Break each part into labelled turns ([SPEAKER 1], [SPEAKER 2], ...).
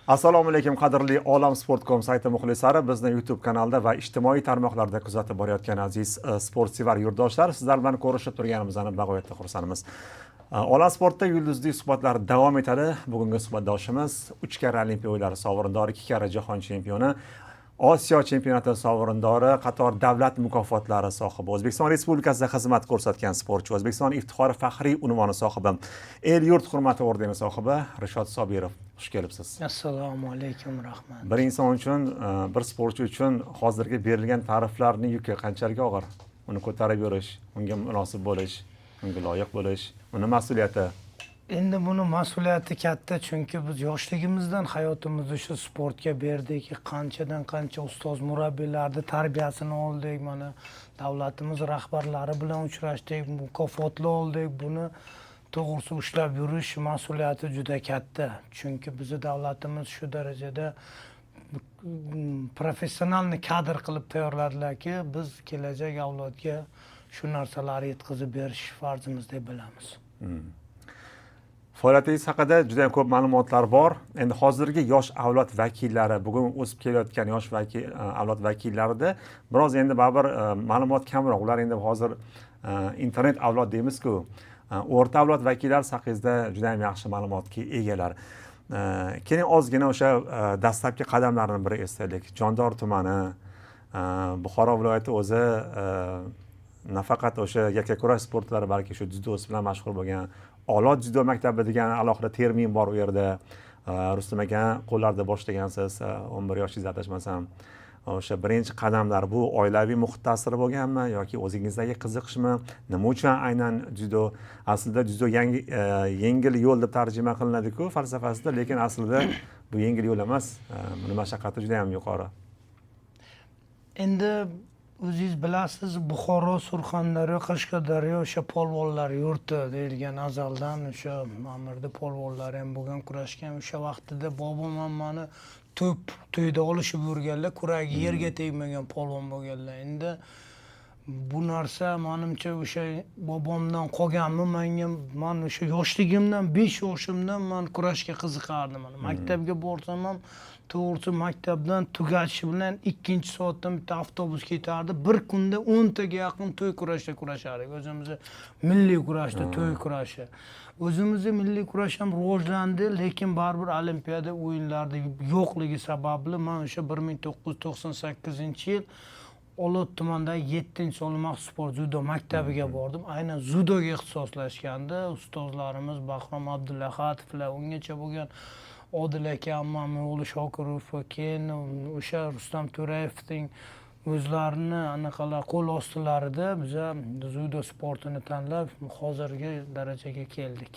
[SPEAKER 1] Assalomu alaykum, qadrli olamsport.com sayti muxlislari, bizni YouTube kanalida va ijtimoiy tarmoqlarda kuzatib borayotgan aziz sportsevar yurtdoshlar, sizlar bilan ko'rishib turganimizdan bag'oyatda xursandmiz. Olam Sportda yulduzli suhbatlar davom etadi. Bugungi suhbatdoshimiz 3 karra Olimpiya o'yinlari sovrindori, 2 karra jahon chempioni, Osiyo chempionati sovrindori, qator davlat mukofotlari sohibi, O'zbekiston Respublikasida xizmat ko'rsatgan sportchi, O'zbekiston iftixori faxriy unvoni sohibi, El yurt hurmati ordeni sohibi Rishod Sobirov. Xush kelibsiz.
[SPEAKER 2] Assalomu alaykum, rahmat.
[SPEAKER 1] Bir inson uchun, bir sportchi uchun hozirgi berilgan ta'riflarning yuki qanchalik og'ir? Uni ko'tarib yurish, unga munosib bo'lish, unga loyiq bo'lish, uni mas'uliyati.
[SPEAKER 2] Endi buni mas'uliyati katta, chunki biz yoshligimizdan hayotimizni shu sportga berdik, qanchadan qancha ustoz murabbiylarni tarbiyasini oldik, mana davlatimiz rahbarlari bilan uchrashdik, mukofotlar oldik. Buni to'g'risi ushlab yurish mas'uliyati juda katta, chunki bizni davlatimiz shu darajada professionalni kadr qilib tayyorladilarki, biz kelajak avlodga shu narsalarni yetkazib berish farzimiz deb bilamiz.
[SPEAKER 1] Faoliyatingiz haqida juda ham ko'p ma'lumotlar bor. Endi hozirgi yosh avlod vakillari, bugun o'sib kelayotgan yosh avlod vakillarida biroz endi baribir ma'lumot kamroq. Ular endi hozir internet avlod deymiz-ku. O'rta avlod vakillari haqingizda juda ham yaxshi ma'lumotga egalar. Keling ozgina o'sha dastlabki qadamlarni bir eslaylik. Jondor tumani, Buxoro viloyati o'zi nafaqat o'sha yakkakurash sportlari, balki shu dzyudosi bilan mashhur bo'lgan Olot dzyudo maktabi degan alohida termin bor u yerda. Rustam aka qo'llarida boshlagansiz, 11 yoshingizda adashmasam. O'sha birinchi qadamlar bu oilaviy muhit ta'siri bo'lganmi yoki o'zingizdagi qiziqishmi? Nima uchun aynan dzyudo? Aslida dzyudo yangi yengil yo'l deb tarjima qilinadi-ku falsafasida, lekin aslida bu yengil yo'l emas. Buni mashaqqati juda ham yuqori.
[SPEAKER 2] Endi o'zingiz bilasiz, Buxoro, Surxondaryo, Qashqadaryo o'sha polvonlar yurti deyilgan azaldan, o'sha Mamirda polvonlar ham bo'lgan, kurashgan. O'sha vaqtida bobom ham mani to'p to'yda olishib yurganlar, kuragi yerga tegmagan polvon bo'lganlar. Endi bu narsa menimcha o'sha bobomdan qolganmi menga, men o'sha yoshligimdan, 5 yoshimdan men kurashga qiziqardim. Mana maktabga borsam ham, to'g'risi maktabdan tugashi bilan 2 soatdan bitta avtobus ketardi. Bir kunda 10 taga yaqin to'y kurashda kurashardik. O'zimizni milliy kurashda to'y kurashi. O'zimizni milliy kurash ham rivojlandi, lekin baribir olimpiada o'yinlarida yo'qligi sababli men o'sha 1998-yil Olot tumanidagi 7-sonli maxsus sport dzyudo maktabiga bordim. Aynan dzyudoga ixtisoslashganda ustozlarimiz Bahrom Abdullahatovlar, ungacha bo'lgan Odil aka, Mamio'g'li Shokirov, keyin o'sha Rustam To'rayevning o'zlarini anaqalar qo'l ostilarida biza dzyudo sportini tanlab hozirgi darajaga keldik.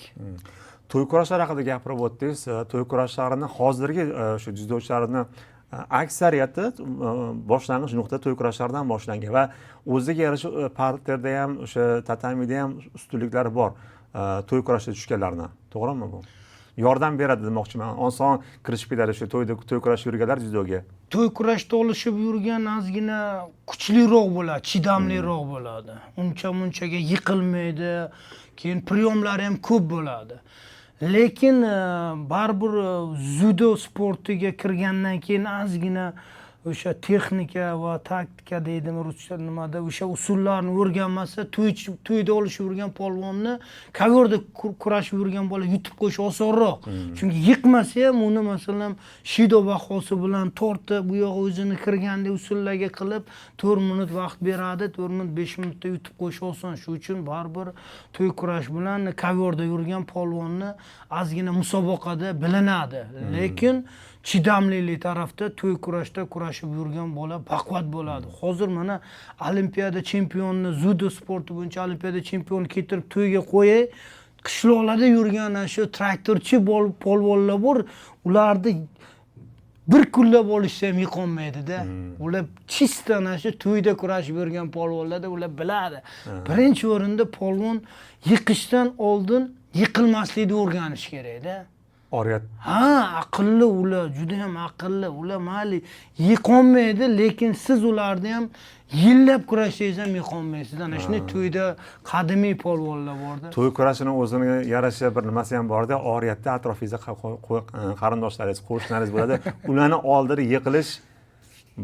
[SPEAKER 1] To'y kurashlar haqida gapirib o'tdingiz. To'y kurashlarini hozirgi shu dzyudochilarni aksariyati boshlang'ich nuqta to'y kurashlaridan boshlangan va o'ziga yarasha parterda ham, o'sha tatamida ham ustunliklari bor to'y kurashda tushganlarni. To'g'rimi bu? Yordam beradi demoqchiman. Oson kirishib ketadi shu to'yda to'y kurash yurganlar dzyudoga.
[SPEAKER 2] To'y kurashda olishib yurgan ozgina kuchliroq bo'ladi, chidamliroq bo'ladi. Uncha munchaga yiqilmaydi, keyin priyomlari ham ko'p bo'ladi. Lekin baribir dzyudo sportiga kirgandan keyin ozgina o'sha texnika va taktika deydimi ruscha nimada, o'sha usullarni o'rganmasa, to'yda olishib yurgan polvonni koverda kurashib yurgan bola yutib qo'yish osonroq. Chunki yiqmasa ham uni masalan shido bahosi bilan tortib, bu yog'i o'zini kirgandek usullarga qilib 4 minut vaqt beradi, 4 minut 5 minutda yutib qo'yish oson. Shu uchun baribir to'y kurash bilan koverda yurgan polvonni ozgina musobaqada bilinadi. Lekin chidamlilik tarafda to'y kurashda kurashib yurgan bola baquvvat bo'ladi. Hozir mana olimpiada chempionni, dzyudo sporti bo'yicha olimpiada chempionni keltirib to'yga qo'yay, qishloqlarda yurgan ana shu traktorchi polvonlar bor, ularni bir kunlab olishsa ham yiqolmaydida. Ular chista ana shu to'yda kurashib yurgan polvonlarda ular biladi. Birinchi o'rinda polvon yiqishdan oldin yiqilmaslikni o'rganish kerakda.
[SPEAKER 1] Oriyat.
[SPEAKER 2] Ha, aqlli ular, juda ham aqlli. Ular mayli yiqolmaydi, lekin siz ularni ham yillab kurashsangiz ham yiqolmaysiz. Ana shunday to'yda qadimiy polvonlar borda.
[SPEAKER 1] To'y kurashini o'zini yarasha bir nimasi ham borda, oriyatda atrofingizda qarindoshlaringiz, qo'shnilaringiz bo'ladi. Ularni oldida yiqilish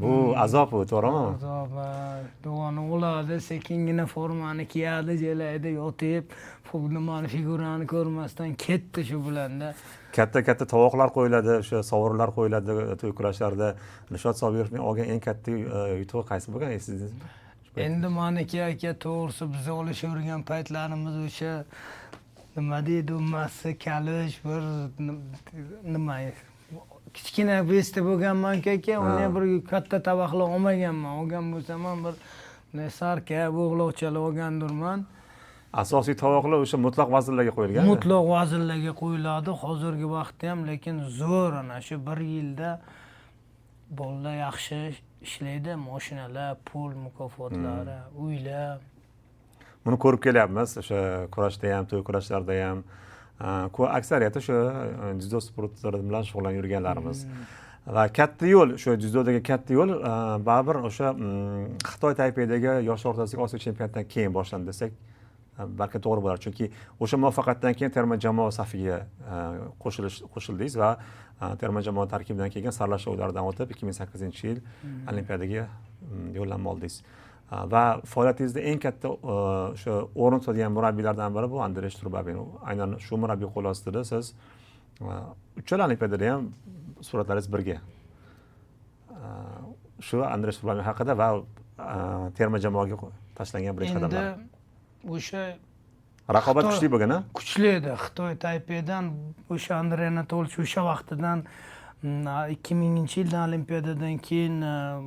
[SPEAKER 1] bu azob, u to'g'rimi?
[SPEAKER 2] Azob. Dug'oni oladi, sekingina formani kiyadi, jelaydi, yotib, nimani figurani ko'rmasdan ketdi shu bilanda.
[SPEAKER 1] Katta-katta tovoqlar qo'yiladi, o'sha sovrinlar qo'yiladi to'y kurashlarida. Nishot Sobirovning olgan eng katta yutug'i qaysi bo'lgan esingizmi?
[SPEAKER 2] Endi maniki aka, to'g'risi biz olishavergan paytlarimiz o'sha nima deydi, massa kalish bir nima kichkina besda bo'lganman-ku aka, uni bir katta tabaqlar olmaganman. Olgan bo'lsam ham bir sarka, bo'g'loqchalar olgandirman.
[SPEAKER 1] Asosiy tovoqlar o'sha mutlaq vaznlarga qo'yilgan.
[SPEAKER 2] Mutlaq vaznlarga qo'yiladi hozirgi vaqtda ham, lekin zo'r ana shu bir yilda bolalar yaxshi ishlaydi, mashinalar, pul mukofotlari, uylar.
[SPEAKER 1] Buni ko'rib kelyapmiz, o'sha kurashda ham, to'y kurashlarda ham. Aksariyati o'sha dzyudo sportlari bilan shug'ullanib yurganlarimiz. Va katta yo'l, o'sha dzyudodagi katta yo'l baribir o'sha Xitoy Taypeydagi yoshlar o'rtasidagi Osiyo chempionatidan keyin boshlandi desak balki to'g'ri bo'lar. Chunki o'sha muvaffaqiyatdan keyin terma jamoa safiga qo'shildingiz va terma jamoa tarkibidan kelgan saralash o'yinlaridan o'tib 2008-yil Olimpiadaga yo'llanma oldingiz. Va faoliyatingizda eng katta o'sha o'rin tutadigan murabbiylardan biri bu Andrey Shtrubabin. Aynan shu murabbiy qo'l ostida siz uchala olimpiadada ham suratlaringiz birga. Shu Andrey Shtrubabin haqida va terma jamoaga tashlangan birinchi qadamlar.
[SPEAKER 2] Endi o'sha
[SPEAKER 1] raqobat kuchli bo'lgan, a?
[SPEAKER 2] Kuchli edi. Xitoy Taypeydan o'sha Andrey Anatolovich o'sha vaqtidan 2000-yildan olimpiadadan keyin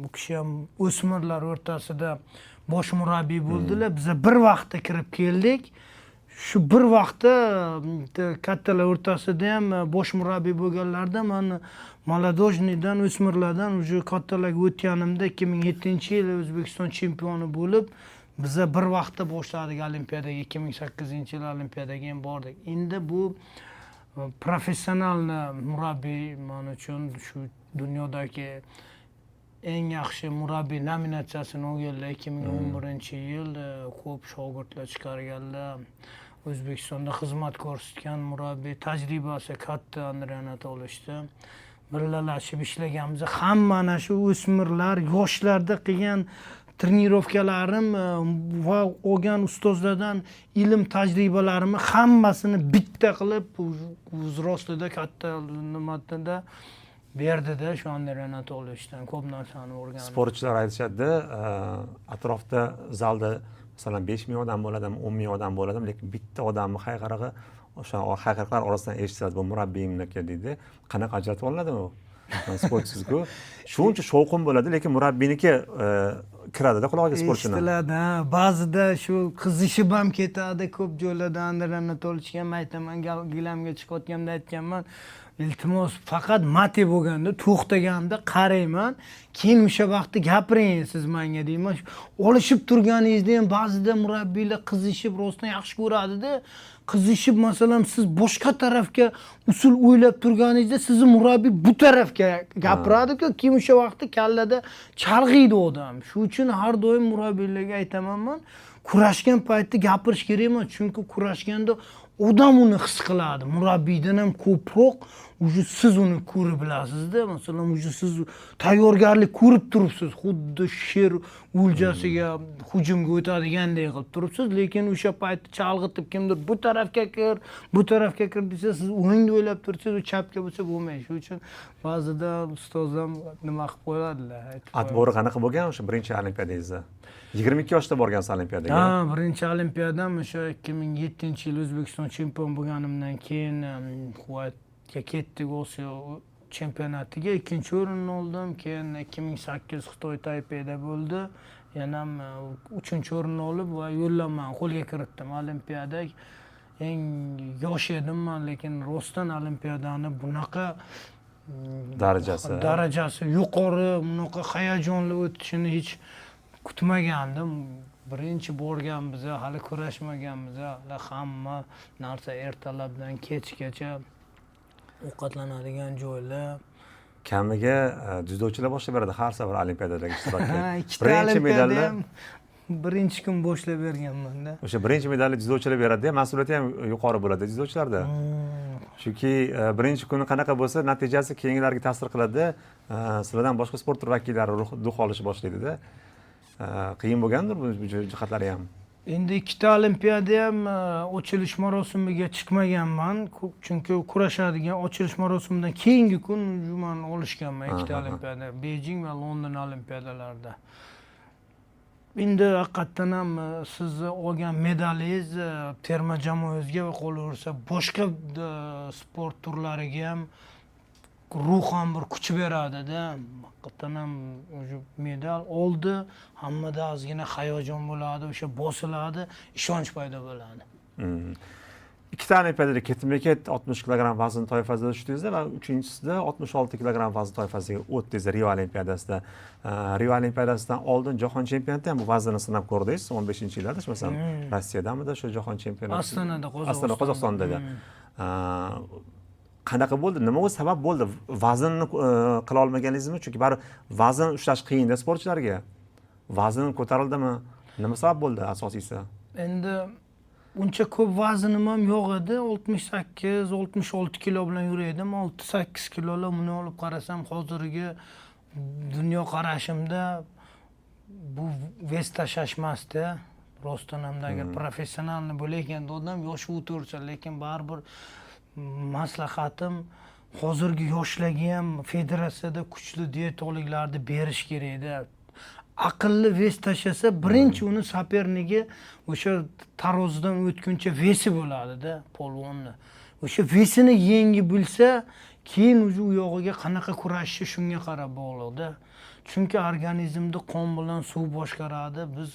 [SPEAKER 2] bu kishi ham o'smirlar o'rtasida bosh murabbiy bo'ldilar. Biz bir vaqtda kirib keldik. Shu bir vaqtda kattalar o'rtasida ham bosh murabbiy bo'lganlarda men Molodojnidan o'smirlardan уже kattalarga o'tganimda 2007-yil O'zbekiston chempioni bo'lib, biza bir vaqtda boshladik olimpiadaga, 2008-yil olimpiadaga ham bordik. Endi bu professional murabbiy men uchun shu dunyodagi eng yaxshi murabbiy nominatsiyasini olganlar 2011-yil ko'p shogirdlar chiqarganlar. O'zbekistonda xizmat ko'rsatgan murabbiy, tajribasi katta Andrey Anatolichda. Birgalashib ishlaganmiz. Hamma ana shu o'smirlar, yoshlarda qilgan trenirovkalarim va olgan ustozlardan ilm tajribalarimni hammasini bitta qilib взрослыйda katta nimadan berdida shu Andrey Anatolichdan ko'p narsani o'rgandim.
[SPEAKER 1] Sportchilar aytishadi, atrofda zalda masalan 5 ming odam bo'ladimi, 10 ming odam bo'ladimi, lekin bitta odamni hayqirig'i o'sha hayqiriqlar orasidan eshitiladi, bu murabbiyimniki deydi. Qanaqa ajratib olinadi u? Sportchisiz-ku. Shuncha shovqin bo'ladi, lekin murabbiyiniki kiradida qulog'iga sportchini.
[SPEAKER 2] Eshitiladi, ha. Ba'zida shu qizishib ham ketadi ko'p joylarda. Andrey Anatolichga ham aytaman, gilamga chiqayotganda aytganman, iltimos faqat mate bo'lganda to'xtaganda qarayman, keyin o'sha vaqtda gapiring siz menga deyman. Olishib turganingizda ham ba'zida murabbiylar qizishib rostdan yaxshi ko'radida, qizishib masalan siz boshqa tarafga usul o'ylab turganingizda sizni murabbiy bu tarafga gapiradi-ku, keyin o'sha vaqtda kallada chalg'iydi odam. Shu uchun har doim murabbiylarga aytaman men, kurashgan paytda gapirish kerak emas, chunki kurashganda odam uni his qiladi. Murabbiydan ham ko'proq уже siz uni ko'rib bilasizda. Masalan, уже siz tayyorgarlik ko'rib turibsiz, xuddi sher o'ljasiga hujumga o'tadiganday qilib turibsiz, lekin o'sha paytda chalg'itib kimdir bu tarafga kir, bu tarafga kir desa, siz o'ngni o'ylab tursangiz, u chapga bo'lsa bo'lmaydi. Shuning uchun ba'zida ustoz ham nima qilib qo'yadilar.
[SPEAKER 1] Atbori qanaqa bo'lgan o'sha birinchi olimpiadangizda? 22 yoshda borgansiz olimpiadaga.
[SPEAKER 2] Ha, birinchi olimpiadam o'sha 2007-yil O'zbekiston chempion bo'lganimdan keyin Quvaytga ketdik Osiyo chempionatiga, 2-chi o'rinni oldim. Keyin 2008 Xitoy Taypeyda bo'ldi. Yana 3-chi o'rinni olib va yo'llanmani qo'lga kiritdim. Olimpiada eng yosh edim men, lekin rostdan olimpiadani bunaqa darajasi yuqori, bunaqa hayajonli o'tishini hech kutmagandim. Birinchi borganmiz, hali kurashmaganmiz, hali hamma narsa ertalabdan kechgacha. Ovqatlanadigan joylar.
[SPEAKER 1] Kamiga dzyudochilar boshlab beradi har safar olimpiadalarga ishtirok.
[SPEAKER 2] Birinchi medalni birinchi kun boshlab berganman-da.
[SPEAKER 1] O'sha birinchi medalni dzyudochilar beradi-da, mas'uliyati ham yuqori bo'ladi dzyudochilarda. Chunki birinchi kuni qanaqa bo'lsa, natijasi keyingilarga ta'sir qiladi. Sizlardan boshqa sport turi vakillari ruh olishni boshlaydi-da. Qiyin bo'lgandir bu jihatlari ham.
[SPEAKER 2] Endi ikkita olimpiada ham ochilish marosimiga chiqmaganman, chunki kurashadigan ochilish marosimidan keyingi kun man olishganman ikkita olimpiada, Bejing va London olimpiadalarida. Endi haqiqatdan ham siz olgan medalingiz terma jamoangizga va qolaversa boshqa sport turlariga ham ruhan bir kuch beradi-da. Haqiqatdan ham o'sha medal oldi, hammada ozgina hayajon bo'ladi, o'sha bosiladi, ishonch paydo bo'ladi.
[SPEAKER 1] Ikkita olimpiadada ketma-ket 60 kilogramm vazn toifasida tushdingizda va uchinchisida 66 kilogramm vazn toifasiga o'tdingiz Rio olimpiadasida. Rio olimpiadasidan oldin jahon chempionatida ham bu vaznni sinab ko'rdingiz 15-yilda adashmasam. Rossiyadamidi o'sha jahon chempionati?
[SPEAKER 2] Ostonada, Qozog'istonda.
[SPEAKER 1] Ostona, Qozog'istonda. Qanaqa bo'ldi? Nima o'zi sabab bo'ldi? Vaznni qila olmaganingizmi? Chunki baribir vazn ushlash qiyinda sportchilarga. Vazn ko'tarildimi? Nima sabab bo'ldi asosiysi?
[SPEAKER 2] Endi uncha ko'p vaznim ham yo'q edi. 68, 66 kilo bilan yuraydim. 6-8 kilolar buni olib qarasam hozirgi dunyo qarashimda bu vес tashlash emasda. Rostdan ham agar professionalni bo'layotganda odam yoshi o'tirsa, lekin baribir maslahatim hozirgi yoshlarga ham federatsiyada kuchli dietologlarni berish kerakda. Aqlli vес tashlasa, birinchi uni sopernigi o'sha tarozidan o'tguncha vesi bo'ladi-da polvonni. O'sha vesini yengi bilsa, keyin u yog'iga qanaqa kurashishi shunga qarab bog'liqda. Chunki organizmni qon bilan suv boshqaradi. Biz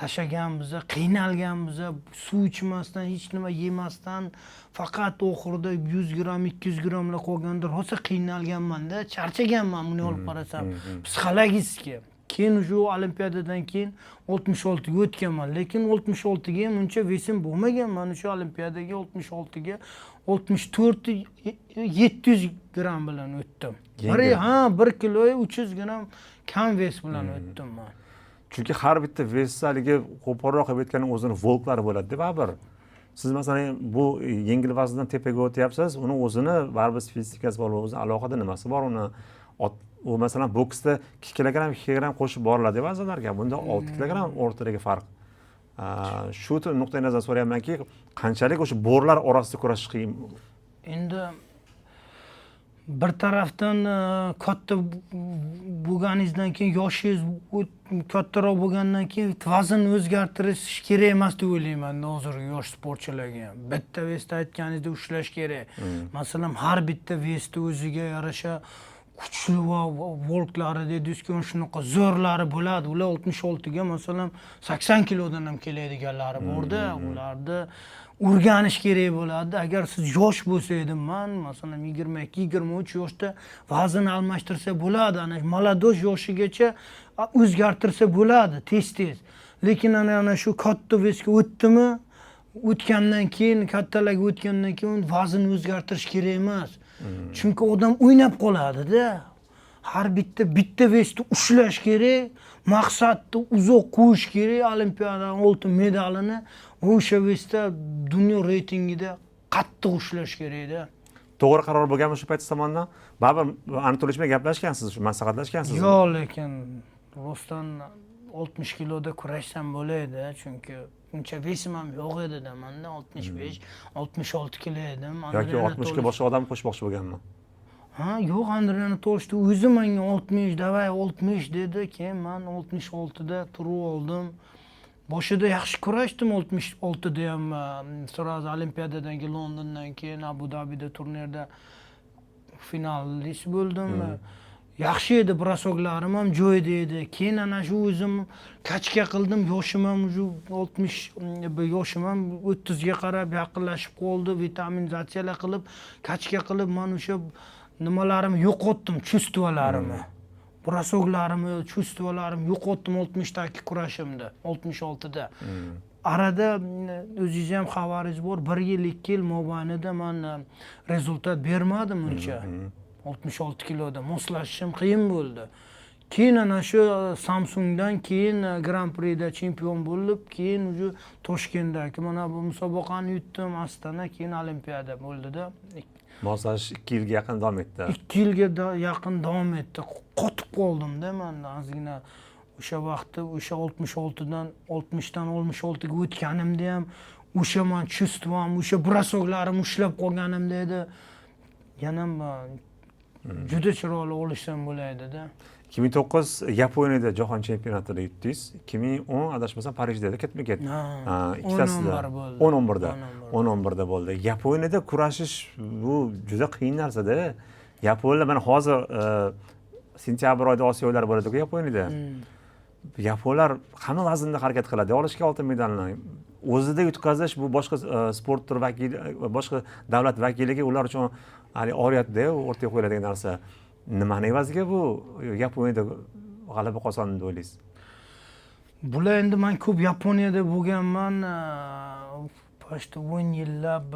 [SPEAKER 2] tashaganmiz, qiynalganmiz, suv ichmasdan, hech nima yemasdan, faqat oxirida 100 gramm, 200 grammlar qolganda rosa qiynalganman-da, charchaganman buni olib qarasam. Psixologik. Keyin shu olimpiadadan keyin 66 ga o'tganman, lekin 66 ga ham uncha vesim bo'lmagan. Men o'sha olimpiadaga 66 ga 64 700 gramm bilan o'tdim. Bir kilo 300 gramm kam ves bilan o'tdim men.
[SPEAKER 1] Chunki har bitta vesni haligi qo'polroq qilib aytganing o'zini volklari bo'ladi-da baribir. Siz masalan bu yengil vazndan tepaga o'tyapsiz, uni o'zini baribir spesifikasi bor, o'zini alohida nimasi bor, uni u masalan boksda 2 kilogramm 2 kilogramm qo'shib boriladi vaznlarga, bunda 6 kilogramm o'rtadagi farq. Shu nuqtai nazardan so'rayapmanki, qanchalik o'sha bo'rlar orasida kurashish qiyin?
[SPEAKER 2] Endi bir tarafdan katta bo'lganingizdan keyin, yoshingiz kattaroq bo'lgandan keyin vaznni o'zgartirish kerak emas deb o'ylayman hozirgi yosh sportchilarga ham. Bitta vesda aytganingizda ushlash kerak. Masalan, har bitta vesda o'ziga yarasha kuchli va volklari dedingiz-ku, shunaqa zo'rlari bo'ladi. Ular 66 ga masalan 80 kilodan ham keladiganlari borda, ularni o'rganish kerak bo'ladi. Agar siz yosh bo'lsaydim, man masalan 22-23 yoshda vazn almashtirsa bo'ladi, ana molodosh yoshigacha o'zgartirsa bo'ladi tez-tez. Lekin ana shu katta vesga o'tdimi, o'tgandan keyin, kattalarga o'tgandan keyin vazn o'zgartirish kerak emas. Chunki odam o'ynab qoladi-da. Har bitta vesni ushlash kerak, maqsadni uzoq qo'yish kerak, olimpiadaning oltin medalini o'sha vesda dunyo reytingida qattiq ushlash kerak-da.
[SPEAKER 1] To'g'ri qaror bo'lganmi shu payt tomondan? Baribir Anatoliy bilan gaplashgansiz, shu maslahatlashgansiz.
[SPEAKER 2] Yo'q, lekin rostdan 60 kiloda kurashsam bo'ladi, chunki uncha vesim ham yo'q edi-da. Menda 65, 66 kilo edim.
[SPEAKER 1] Yoki 60 ga boshqa odam qo'shmoqchi bo'lganmi?
[SPEAKER 2] Ha, yo'q, Andrey Anatolievich o'zi menga 60, davay 60 dedi. Keyin men 66 da turib oldim. Boshida yaxshi kurashdim 66 da ham, sразу olimpiadadan keyin, Londondan keyin Abu Dabida turnirda finalist bo'ldim. Yaxshi edi, brosoklarim ham joyida edi. Keyin ana shu o'zim kachka qildim, yoshim ham shu 60 yoshim ham 30 ga qarab yaqinlashib qoldi. Vitaminizatsiyalar qilib, kachka qilib, men o'sha nimalarimni yo'qotdim, chувстволаrimni. Brosoklarimni, chувстволаrimni yo'qotdim 60dagi kurashimda, 66da. Arada o'zingiz ham xabaringiz bor, 1 yil 2 yil mobaynida man rezultat bermadim uncha. 66 kiloda moslashishim qiyin bo'ldi. Keyin ana shu Samsungdan keyin Grand Prixda chempion bo'lib, keyin уже Toshkentdagi mana bu musobaqani yutdim, Astana, keyin Olimpiada bo'ldi-da.
[SPEAKER 1] Moslashish 2 yilga yaqin davom etdi.
[SPEAKER 2] 2 yilga yaqin davom etdi. Qotib qoldim-da men ozgina. O'sha vaqtda o'sha 66dan 60dan 66 ga o'tganimda ham o'sha man чувством, o'sha brasoklarim ushlab qolganimda edi. Yana juda chiroyli olishsam bo'laydi-da.
[SPEAKER 1] 2009 Yaponiyada jahon chempionatida yutdingiz. 2010 adashmasam Parijda edi, ketma-ket. Ikkitasida 10-11da. 10-11da bo'ldi. Yaponiyada kurashish bu juda qiyin narsa-da. Yaponlar mana hozir sentyabr oyida Osiyo o'yinlari bo'ladi-ku Yaponiyada. Yaponlar hamma vaznda harakat qiladi, olishga oltin medalni. O'zida yutqazish bu boshqa sport turi vakili, boshqa davlat vakiliga ular uchun hali oriyatda o'rtaga qo'yiladigan narsa. Nimani evaziga bu Yaponiyada g'alaba qozondi deb o'ylaysiz?
[SPEAKER 2] Bular endi men ko'p Yaponiyada bo'lganman. Почти 10 yillab,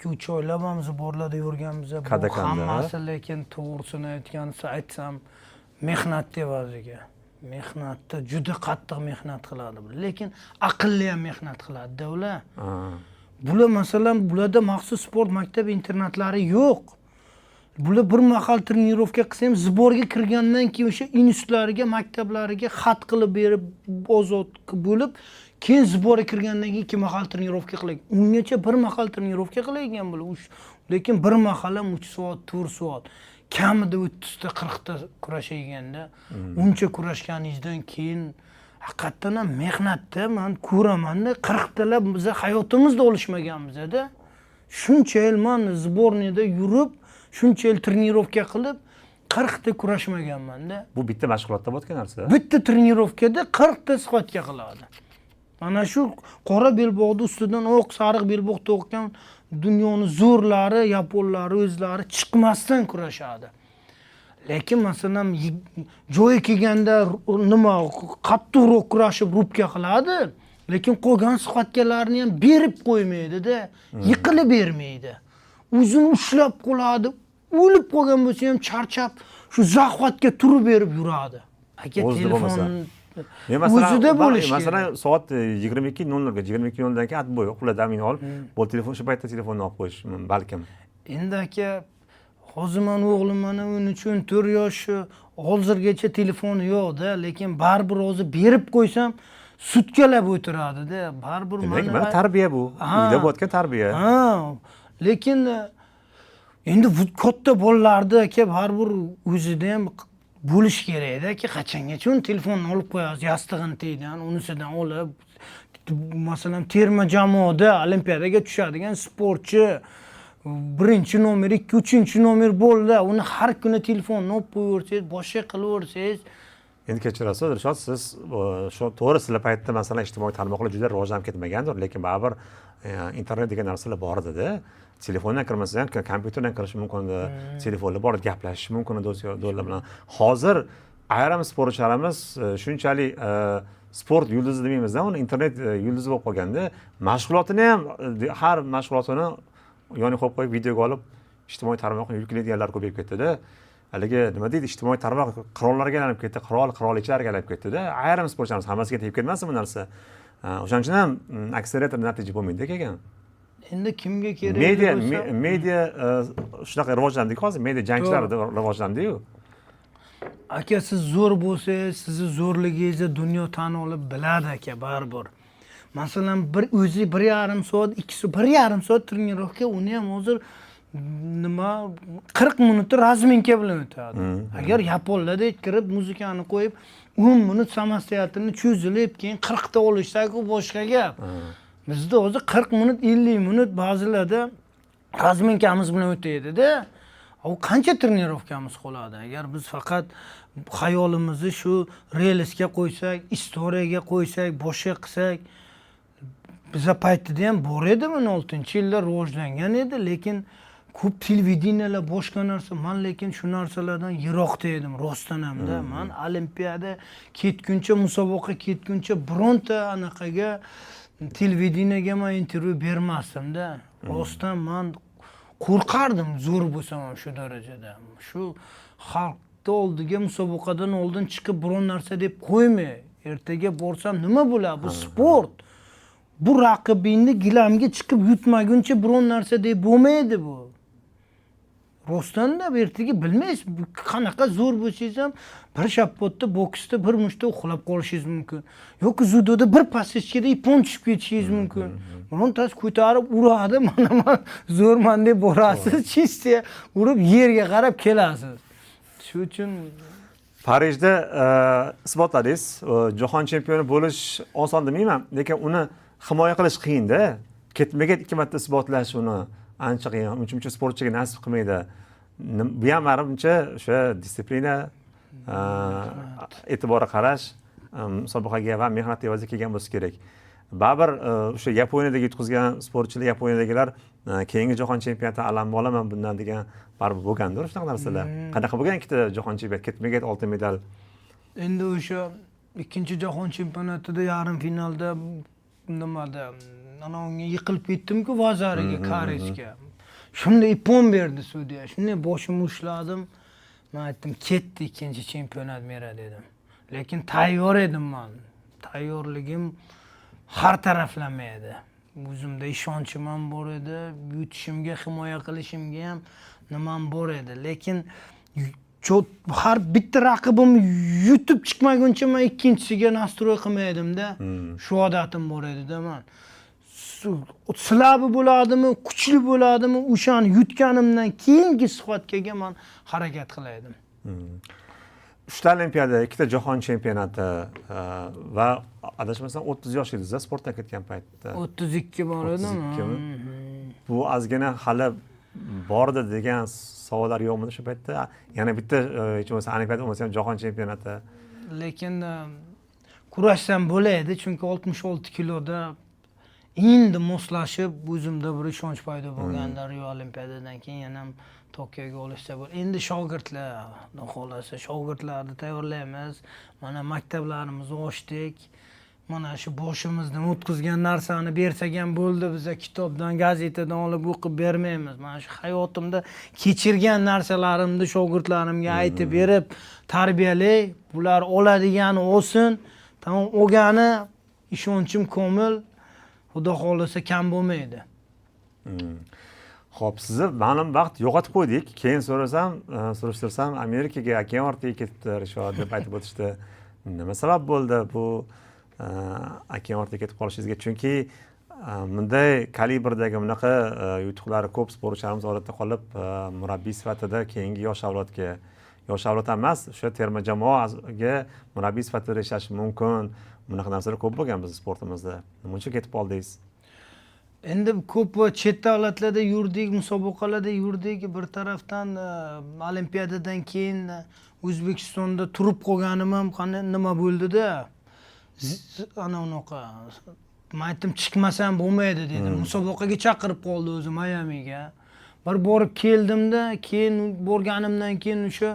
[SPEAKER 2] 2-3 oylab ham zborlarda yurganmiz. Bu hammasi lekin to'g'risini aytgansa aytsam, mehnat evaziga. Mehnatda juda qattiq mehnat qiladi bular. Lekin aqlli ham mehnat qiladi ular. Bular masalan, bularda maxsus sport maktab internatlari yo'q. Bular bir mahal trenirovka qilsa ham zborga kirgandan keyin o'sha institutlariga, maktablariga xat qilib berib ozod bo'lib, keyin zborga kirgandan keyin 2 mahal trenirovka qiladi. Ungacha bir mahal trenirovka qilgan bular. Lekin bir mahal ham 3 soat, 4 soat kamida 30 ta 40 ta kurashganda, uncha kurashganingizdan keyin haqiqatan ham mehnatda men ko'raman-da, 40 talab biz hayotimizda olishmaganmiz-da. Shuncha yil men zborniyda yurib, shuncha yil trenirovka qilib 40 ta kurashmaganman-da.
[SPEAKER 1] Bu bitta mashg'ulotda bo'layotgan narsa.
[SPEAKER 2] Bitta trenirovkada 40 ta sxvatka qiladi. Mana shu qora belbog'ni ustidan oq sariq belbog' to'qgan dunyoni zo'rlari, yaponlari o'zlari chiqmasdan kurashadi. Lekin masalan joyi kelganda nima qattiqroq kurashib rubka qiladi, lekin qolgan sxvatkalarni ham berib qo'ymaydi-da, yiqilib bermaydi. O'zini ushlab qoladi, o'lib qolgan bo'lsa ham charchab shu zaxvatga turib berib yuradi. Aka telefon o'zida bo'lishi kerak.
[SPEAKER 1] Masalan, soat 22:00 ga 22:00 dan keyin atbo'y uxlab damini olib, bu telefon shu paytda telefonni olib qo'yish balkim.
[SPEAKER 2] Endi aka, hozir men o'g'lim mana 13-14 yosh, hozirgacha telefoni yo'q-da, lekin baribir hozir berib qo'ysam sutkalab o'tiradi-da. Baribir
[SPEAKER 1] mana tarbiya bu. Uyda bo'layotgan tarbiya.
[SPEAKER 2] Ha, lekin endi katta bolalarda aka baribir o'zida ham bo'lish kerakda aka, qachongacha uni telefonni olib qo'yasiz, yastig'ini tagidan, unisidan olib, masalan, terma jamoada olimpiadaga tushadigan sportchi 1-chi nomer, 2-3 nomer bo'ldi, uni har kuni telefonni olib qo'yaversangiz, boshqa qilaversangiz.
[SPEAKER 1] Endi kechirasiz, Dilshod, siz shu to'g'ri sizlar paytda masalan ijtimoiy tarmoqlar juda rivojlanib ketmagandir, lekin baribir internet degan narsalar bor edi-da. Telefondan kirmasa ham kompyuterdan kirish mumkin edi, telefonlar bor, gaplashish mumkin edi do'stlar bilan. Hozir ayrim sportchilarimiz shunchalik sport yulduzi demaymiz-da, uni internet yulduzi bo'lib qolganda, mashg'ulotini ham har mashg'ulotini yoniga qo'yib qo'yib videoga olib ijtimoiy tarmoqqa yuklaydiganlar ko'payib ketdi-da. Haligi nima deydi, ijtimoiy tarmoq qirollarga aylanib ketdi, qirol, qirolichalarga aylanib ketdi-da. Ayrim sportchilarimiz hammasiga tegib ketmasin bu narsa. O'shaning uchun ham aksariyat natija bo'lmaydi keyin.
[SPEAKER 2] Endi kimga kerak
[SPEAKER 1] bo'lsa, media shunaqa rivojlandiki hozir, media jangchilar rivojlandi-yu.
[SPEAKER 2] Aka, siz zo'r bo'lsangiz, sizni zo'rligingizni dunyo tan olib biladi aka baribir. Masalan, bir o'zi 1,5 soat, 2,5 soat trenirovka, uni ham hozir nima 40 minutda razminka bilan o'tadi. Agar yaponlarda kirib muzikani qo'yib 10 minut samostayatini cho'zilib keyin 40 ta olishsak u boshqa gap. Bizda hozir 40 minut, 50 minut ba'zilarda razminkamiz bilan o'tadi-da. U qancha trenirovkamiz qoladi? Agar biz faqat xayolimizni shu relsga qo'ysak, istoriyaga qo'ysak, boshqa qilsak, biza paytida ham bor edi, 16-yilda rivojlangan edi, lekin ko'p televideniyalar boshqa narsa. Men lekin shu narsalardan yiroqda edim, rostdan hamda. Men olimpiada ketguncha, musobaqa ketguncha bironta anaqaga Televideniyaga man intervyu bermasdim-da. Rostdan man qo'rqardim, zo'r bo'lsam ham shu darajada. Shu xalqni oldiga musobaqadan oldin chiqib biron narsa deb qo'ymay. Ertaga borsam nima bo'ladi? Bu sport. Bu raqibingni gilamga chiqib yutmaguncha biron narsa deb bo'lmaydi bu. Rostdan da ertaga bilmaysiz, qanaqa zo'r bo'lsangiz ham bir shappotda boksda bir mushta uxlab qolishingiz mumkin. Yoki judoda bir pasechkada ipon tushib ketishingiz mumkin. Birontasi ko'tarib uradi, mana man zo'rman deb borasiz, chistya urib yerga qarab kelasiz. Shu uchun
[SPEAKER 1] Parijda isbotladingiz, jahon chempioni bo'lish oson demayman, lekin uni himoya qilish qiyinda. Ketma-ket 2 marta isbotlash uni ancha qiyin, uncha sportchiga nasib qilmaydi. Bu ham manimcha o'sha disiplina, e'tiborga qarash, musobaqaga va mehnat evaziga kelgan bo'lsa kerak. Baribir o'sha Yaponiyadagi yutqizgan sportchilar, Yaponiyadagilar keyingi jahon chempionatida alamni olaman bundan degan baribir bo'lgandir shunaqa narsalar. Qanaqa bo'lgan ikkita jahon chempionati, ketma-ket oltin medal?
[SPEAKER 2] Endi o'sha ikkinchi jahon chempionatida yarim finalda nimada ana unga yiqilib ketdim-ku Vazariga, Karisga. Shunda ipon berdi sudya. Shunday boshimni ushladim. Men aytdim, ketdi ikkinchi chempionat mera dedim. Lekin tayyor edim men. Tayyorligim har taraflama edi. O'zimda ishonchim ham bor edi, yutishimga, himoya qilishimga ham nimam bor edi. Lekin har bitta raqibim yutib chiqmaguncha men ikkinchisiga nastroy qilmaydim-da. Shu odatim bor edi-da men. Silabi bo'ladimi, kuchli bo'ladimi, o'shani yutganimdan keyingi sifatga men harakat qilardim.
[SPEAKER 1] 3 ta olimpiada, 2 ta jahon chempionati va adashmasam 30 yosh edingiz sportdan ketgan paytda.
[SPEAKER 2] 32 bor edim.
[SPEAKER 1] Bu ozgina hali bordi degan savollar yo'qmidi o'sha paytda? Yana bitta hech bo'lmasa olimpiada bo'lmasa ham jahon chempionati.
[SPEAKER 2] Lekin kurashsam bo'laydi, chunki 66 kiloda endi moslashib o'zimda bir ishonch paydo bo'lganda Rio Olimpiadadan keyin yana ham Tokioga olishsa bo'ldi. Endi shogirdlar, xudo xolasa shogirdlarni tayyorlaymiz. Mana maktablarimizni ochdik. Mana shu boshimizdan o'tkazgan narsani bersak ham bo'ldi, biza kitobdan, gazetadan olib o'qib bermaymiz. Mana shu hayotimda kechirgan narsalarimni shogirdlarimga aytib berib, tarbiyalay, bular oladigani olsin, tamom olgani ishonchim komil. Xudo xolasa kam bo'lmaydi.
[SPEAKER 1] Xo'p, sizni ma'lum vaqt yo'qotib qo'ydik. Keyin so'rasam, surishtirsam Amerikaga okean ortiga ketibdi Rishod deb aytib o'tishdi. Nima sabab bo'ldi bu okean ortiga ketib qolishingizga? Chunki bunday kalibrdagi bunaqa yutuqlari ko'p sportchilarimiz odatda qolib murabbiy sifatida keyingi yosh avlodga, yosh avlod emas, o'sha terma jamoaga murabbiy sifatida ishlashi mumkin. Bunaqa narsalar ko'p bo'lgan bizning sportimizda. Nima uchun ketib qoldingiz?
[SPEAKER 2] Endi ko'p chet davlatlarda yurdik, musobaqalarda yurdik. Bir tarafdan olimpiadadan keyin O'zbekistonda turib qolganim ham qanday nima bo'ldi-da. Ana unaqa. Men aytdim, chiqmasam bo'lmaydi dedim. Musobaqaga chaqirib qoldi o'zi Mayamiga. Bir borib keldimda, keyin borganimdan keyin o'sha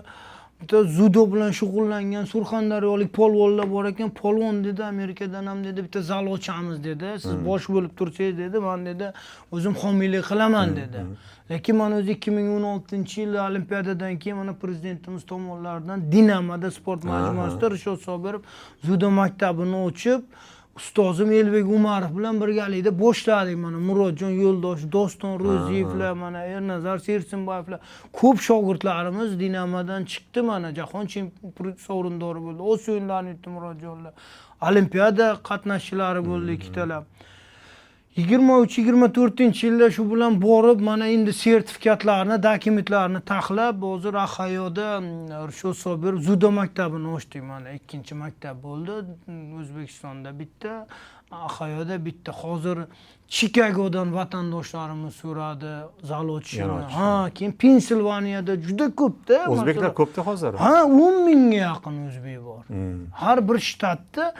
[SPEAKER 2] bitta judo bilan shug'ullangan Surxondaryolik polvonlar bor ekan. Polvon dedi, Amerikadan ham dedi, bitta zal ochamiz dedi. Siz bosh bo'lib tursangiz dedi, men dedi, o'zim homiylik qilaman dedi. Lekin men o'zi 2016-yil olimpiadadan keyin mana prezidentimiz tomonidan Dinamoda sport majmuasida Rishod Sobirov judo maktabini ochib, ustozim Elbek Umarov bilan birgalikda boshladik. Mana Murodjon Yo'ldosh, Doston Ro'ziyevlar, mana Ernazar Sersimboyevlar, ko'p shogirdlarimiz Dinamodan chiqdi. Mana jahon chempioni sovrindori bo'ldi. Osiyo o'yinlarini yutdi Murodjonlar. Olimpiada qatnashchilari bo'ldi ikkitalab. 23-24-yilda shu bilan borib, mana endi sertifikatlarni, dokumentlarni taxlab, hozir Ohayoda Rishod Sobirov judo maktabini ochdik. Mana ikkinchi maktab bo'ldi. O'zbekistonda bitta, Ohayoda bitta. Hozir Chikagodan vatandoshlarimiz so'radi zal ochishini. Ha, keyin Pensilvaniyada juda ko'pda.
[SPEAKER 1] O'zbeklar ko'pda hozir.
[SPEAKER 2] Ha, 10 mingga yaqin o'zbek bor. Har bir shtatda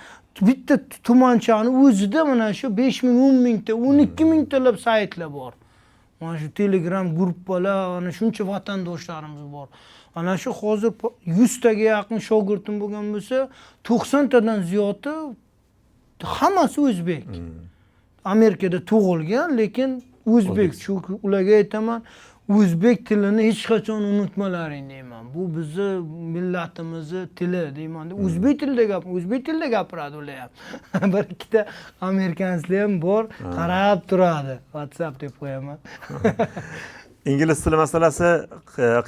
[SPEAKER 2] bitta tumanchani o'zida mana shu 5 ming, 10 mingta, 12 mingtalab saytlar bor. Mana shu Telegram gruppalar, ana shuncha vatandoshlarimiz bor. Ana shu hozir 100 taga yaqin shogirdim bo'lgan bo'lsa, 90 tadan ziyodi hammasi o'zbek. Amerikada tug'ilgan, lekin o'zbek. Chunki ularga aytaman, o'zbek tilini hech qachon unutmalaring deyman. Bu bizni millatimizni tili deyman. O'zbek tilida o'zbek tilida gapiradi ular ham. Bir ikkita amerikanslar ham bor, qarab turadi. WhatsApp deb qo'yaman.
[SPEAKER 1] Ingliz tili masalasi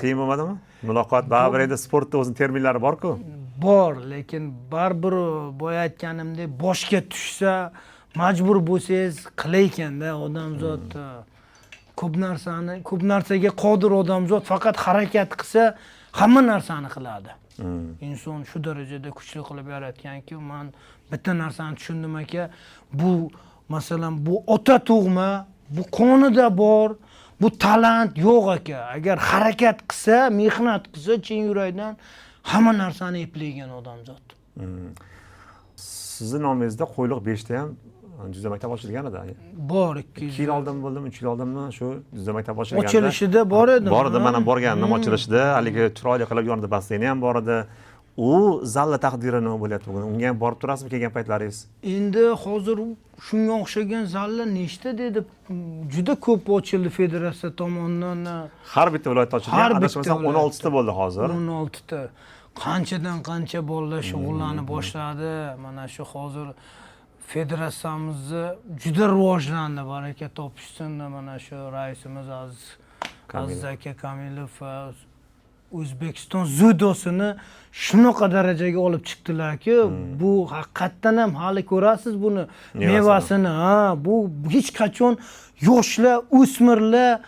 [SPEAKER 1] qiyin bo'lmadimi? Muloqot baribir endi sportda o'zining terminlari bor-ku.
[SPEAKER 2] Bor, lekin baribir boya aytganimdek boshga tushsa, majbur bo'lsangiz qilaykanda odamzod. Ko'p narsani, ko'p narsaga qodir odamzod, faqat harakat qilsa hamma narsani qiladi. Inson shu darajada kuchli qilib yaratganki, men bitta narsani tushundim aka, bu masalan bu ota tug'ma, bu qonida bor, bu talant yo'q aka. Agar harakat qilsa, mehnat qilsa, chin yurakdan hamma narsani eplaygan odamzod.
[SPEAKER 1] Sizni nomingizda Qo'yliq 5 ta ham Jizzax maktab ochilgan edi.
[SPEAKER 2] Bor, 2
[SPEAKER 1] yil oldin bo'ldimi, 3 yil oldinmi shu Jizzax maktab ochilganda.
[SPEAKER 2] Ochilishida bor edim.
[SPEAKER 1] Bor edi, men ham borgandim ochilishida. Haligi chiroyli qilib yonida basseyni ham bor edi. U zalda taqdiri nima bo'lyapti bugun? Unga ham borib turasizmi kelgan paytlaringiz?
[SPEAKER 2] Endi hozir shunga o'xshagan zallar nechta dedi? Juda ko'p ochildi federatsiya tomonidan.
[SPEAKER 1] Har bitta viloyatda ochilgan, adashmasam 16 ta bo'ldi hozir.
[SPEAKER 2] 16 ta. Qanchadan qancha bolalar shug'ullanib boshladi. Mana shu hozir federatsiyamizni juda rivojlandi, baraka topishsin. Mana shu raisimiz Aziz aka Kamilov O'zbekiston dzyudosini shunaqa darajaga olib chiqdilarki, bu haqiqatdan ham hali ko'rasiz buni mevasini. Ha, bu hech qachon yoshlar, o'smirlar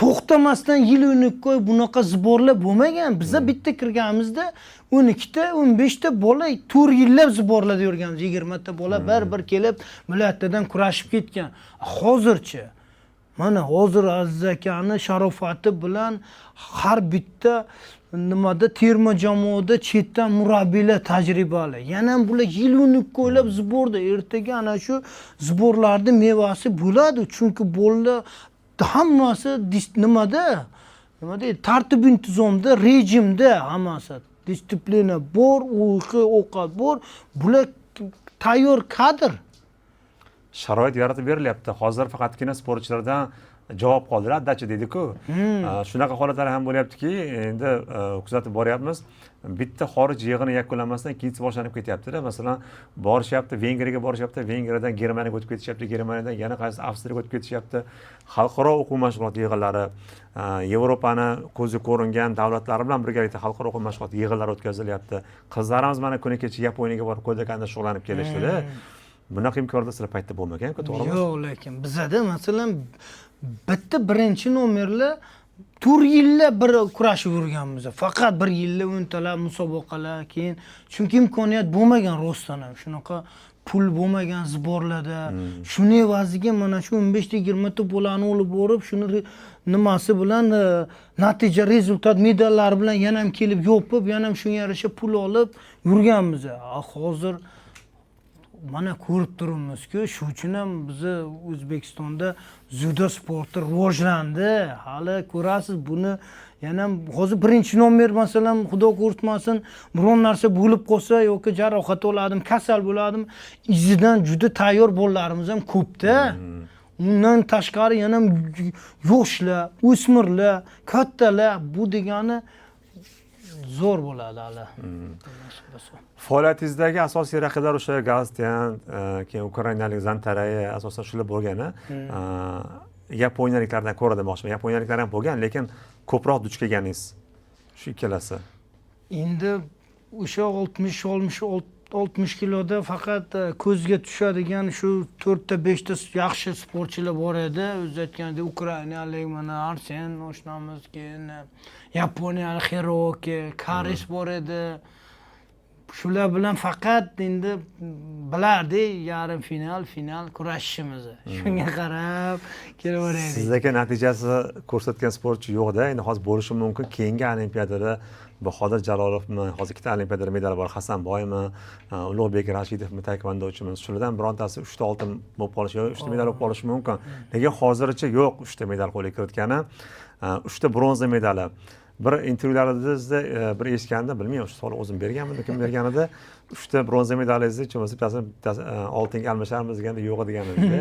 [SPEAKER 2] to'xtamasdan yil 12 oy bunaqa zborlar bo'lmagan. Biza bitta kirganimizda 12 ta, 15 ta bola 4 yillab zborlarda yurganmiz. 20 ta bola bir-bir kelib viloyatlardan kurashib ketgan. Hozirchi mana hozir Aziz akani sharofati bilan har bitta nimada terma jamoada chetdan murabbiylar tajribali. Yana bular yil 12 oylab zborda, ertaga ana shu zborlarning mevasi bo'ladi. Chunki bolalar hammasi nimada? Nima deydi? Tartib intizomda, rejimda hammasi. Disiplina bor, uyqu, ovqat bor. Bular tayyor kadr.
[SPEAKER 1] Sharoit yaratib berilyapti. Hozir faqatgina sportchilardan javob qoldilar, dacha dedi-ku. Shunaqa holatlar ham bo'lyaptiki, endi kuzatib boryapmiz. Bitta xorij yig'ini yakunlanmasdan ikkinchisi boshlanib ketyapti-da. Masalan, borishyapti, Vengriyaga borishyapti, Vengriyadan Germaniyaga o'tib ketishyapti, Germaniyadan yana qaysi Avstriyaga o'tib ketishyapti. Xalqaro o'quv mashg'ulot yig'inlari, Yevropani ko'zi ko'ringan davlatlari bilan birgalikda xalqaro o'quv mashg'ulot yig'inlari o'tkazilyapti. Qizlarimiz mana kuni kecha Yaponiyaga borib Kodakanda shug'ullanib kelishdi-da. Bunaqa imkoniyatlar sizlar paytda bo'lmagan-ku, to'g'rimi?
[SPEAKER 2] Yo'q, lekin bizada masalan bitta birinchi nomerlar 4 yillab bir kurashib yurganmiz. Faqat bir yilda o'ntalab musobaqalar, keyin chunki imkoniyat bo'lmagan rostdan ham shunaqa pul bo'lmagan zborlarda. Shuni evaziga mana shu 15 ta 20 ta bolani olib borib, shuni nimasi bilan natija, rezultat medallari bilan yana ham kelib yopib, yana ham shunga yarasha pul olib yurganmiz. Hozir mana ko'rib turibmizku, shu uchun ham bizni O'zbekistonda dzyudo sporti rivojlandi. Hali ko'rasiz buni yana hozir birinchi nomer masalan, xudo ko'rsatmasin, biron narsa bo'lib qolsa yoki jarohat oladimi, kasal bo'ladimi, izidan juda tayyor bolalarimiz ham ko'pda. Undan tashqari yana yoshlar, o'smirlar, kattalar, bu degani zo'r bo'ladi hali.
[SPEAKER 1] Faoliyatingizdagi asosiy raqiblar o'sha Galstian, keyin ukrainalik Zantaraya, asosan shular bo'lgani. Yaponiyaliklardan ko'ra demoqchiman. Yaponiyaliklar ham bo'lgan, lekin ko'proq duch kelganingiz shu ikkalasi.
[SPEAKER 2] Endi o'sha 60 kiloda faqat ko'zga tushadigan shu 4 ta 5 ta yaxshi sportchilar bor edi. O'zi aytgandek ukrainalik mana Arsen oshnamiz, keyin yaponiyalik Hiroki, Karis bor edi. Shular bilan faqat endi bilardik yarim final, final kurashishimizni. Shunga qarab kelaverdik.
[SPEAKER 1] Sizdagi natijasi ko'rsatgan sportchi yo'q-da. Endi hozir bo'lishi mumkin. Keyingi olimpiadada Bahodir Jalolovmi, hozir ikkita olimpiadada medali bor, Hasanboymi, Ulug'bek Rashidovmi taekvondochimiz, shulardan birontasi 3 ta oltin bo'lib qolishi yoki 3 ta medal bo'lib qolishi mumkin. Lekin hozircha yo'q 3 ta medal qo'lga kiritgani, 3 ta bronza medali. Bir intervyularingizda bir eshitgandim, bilmayman, shu savol o'zim berganmidim, kim berganida, 3 ta bronza medalingizni hech bo'lmasa bittasini oltinga almasharmiz deganda yo'q deganingizda.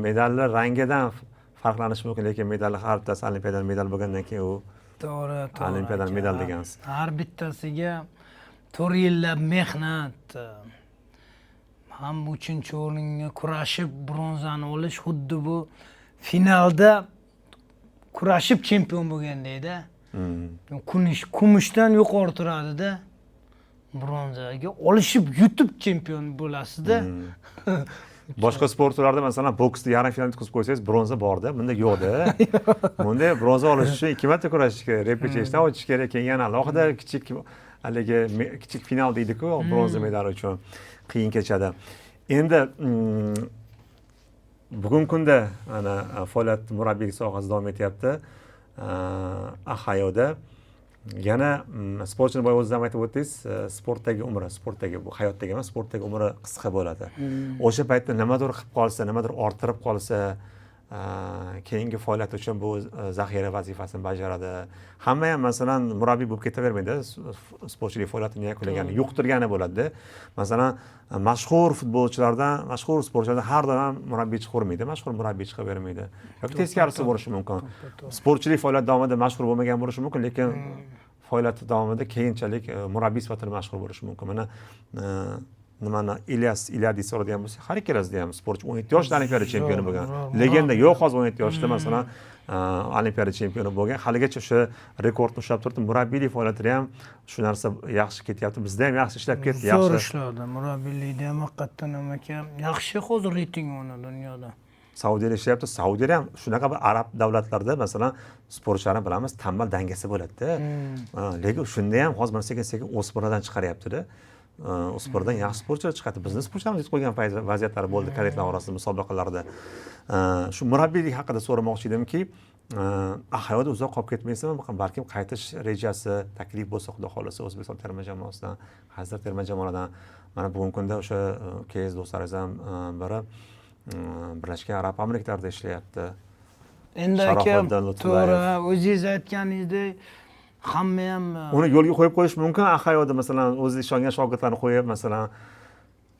[SPEAKER 1] Medallar rangidan farqlanishi mumkin, lekin medallar har bittasi olimpiadan medal bo'lgandan keyin u
[SPEAKER 2] to'g'ri, to'g'ri.
[SPEAKER 1] Olimpiadan medal degansiz.
[SPEAKER 2] Har bittasiga 4 yillab mehnat, ham 3-o'ringa kurashib bronzani olish xuddi bu finalda kurashib chempion bo'lgandek-da. Kumushdan yuqori turadida, bronzaga olishib yutib chempion bo'lasizda.
[SPEAKER 1] Boshqa sport turlarida masalan boksda yarim finalda yutqizib qo'ysangiz bronza borda, bunda yo'qda. Bunda bronza olish uchun 2 marta kurashish kerak, repechashdan o'tish kerak, keyin yana alohida kichik haligi kichik final deydi-ku, bronza medali uchun qiyin kechadi. Endi bugungi kunda mana faoliyat murabbiylik sohasida davom etyapti. Ahayoda yana sportchini boya o'zingiz ham aytib o'tdingiz, sportdagi umri, sportdagi bu hayotdagi emas, sportdagi umri qisqa bo'ladi. O'sha paytda nimadir qilib qolsa, nimadir orttirib qolsa, keyingi faoliyat uchun bu zaxira vazifasini bajaradi. Hamma ham masalan murabbiy bo'lib ketavermaydi, sportchilik faoliyatini yakunlagani, yuqtirgani bo'ladi. Masalan, mashhur futbolchilardan, mashhur sportchilardan har doim ham murabbiy chiqavermaydi, mashhur murabbiy chiqavermaydi. Yoki teskarisi bo'lishi mumkin. Sportchilik faoliyat davomida mashhur bo'lmagan bo'lishi mumkin, lekin faoliyati davomida keyinchalik murabbiy sifatida mashhur bo'lishi mumkin. Mana nimani Ilyas Ilyadis so'radigan bo'lsa, har ikkalasida ham sportchi 17 yoshda olimpiada chempioni bo'lgan. Legenda yo'q hozir 17 yoshda masalan olimpiada chempioni bo'lgan. Haligacha o'sha rekordni ushlab turibdi. Murabbiylik faoliyatida ham shu narsa yaxshi ketyapti. Bizda ham yaxshi ishlab ketdi, yaxshi.
[SPEAKER 2] Zo'r ishladi. Murabbiylikda ham haqiqatan ham aka yaxshi hozir reyting uni dunyoda.
[SPEAKER 1] Saudiyada ishlayapti. Saudiyada ham shunaqa bir arab davlatlarida masalan sportchilarni bilamiz, tambal dangasa bo'ladi-da. Lekin shunda ham hozir mana sekin-sekin o'smirlardan chiqaryapti-da. O'smirdan yaxshi sportchilar chiqadi. Bizni sportchilarimiz yetib qo'ygan vaziyatlar bo'ldi kadetlar orasida musobaqalarda. Shu murabbiylik haqida so'ramoqchi edimki, Ahayoda uzoq qolib ketmaysizmi? Balkim qaytish rejasi, taklif bo'lsa, Xudo xohlasa O'zbekiston terma jamoasidan, hazir terma jamoalardan mana bugungi kunda o'sha kez do'stlaringiz ham biri Birlashgan Arab Amirliklarida ishlayapti.
[SPEAKER 2] Endi aka, to'g'ri, o'zingiz aytganingizdek hamma ham
[SPEAKER 1] uni yo'lga qo'yib qo'yish mumkin. Ahayoda masalan o'zi ishongan shogirdlarni qo'yib masalan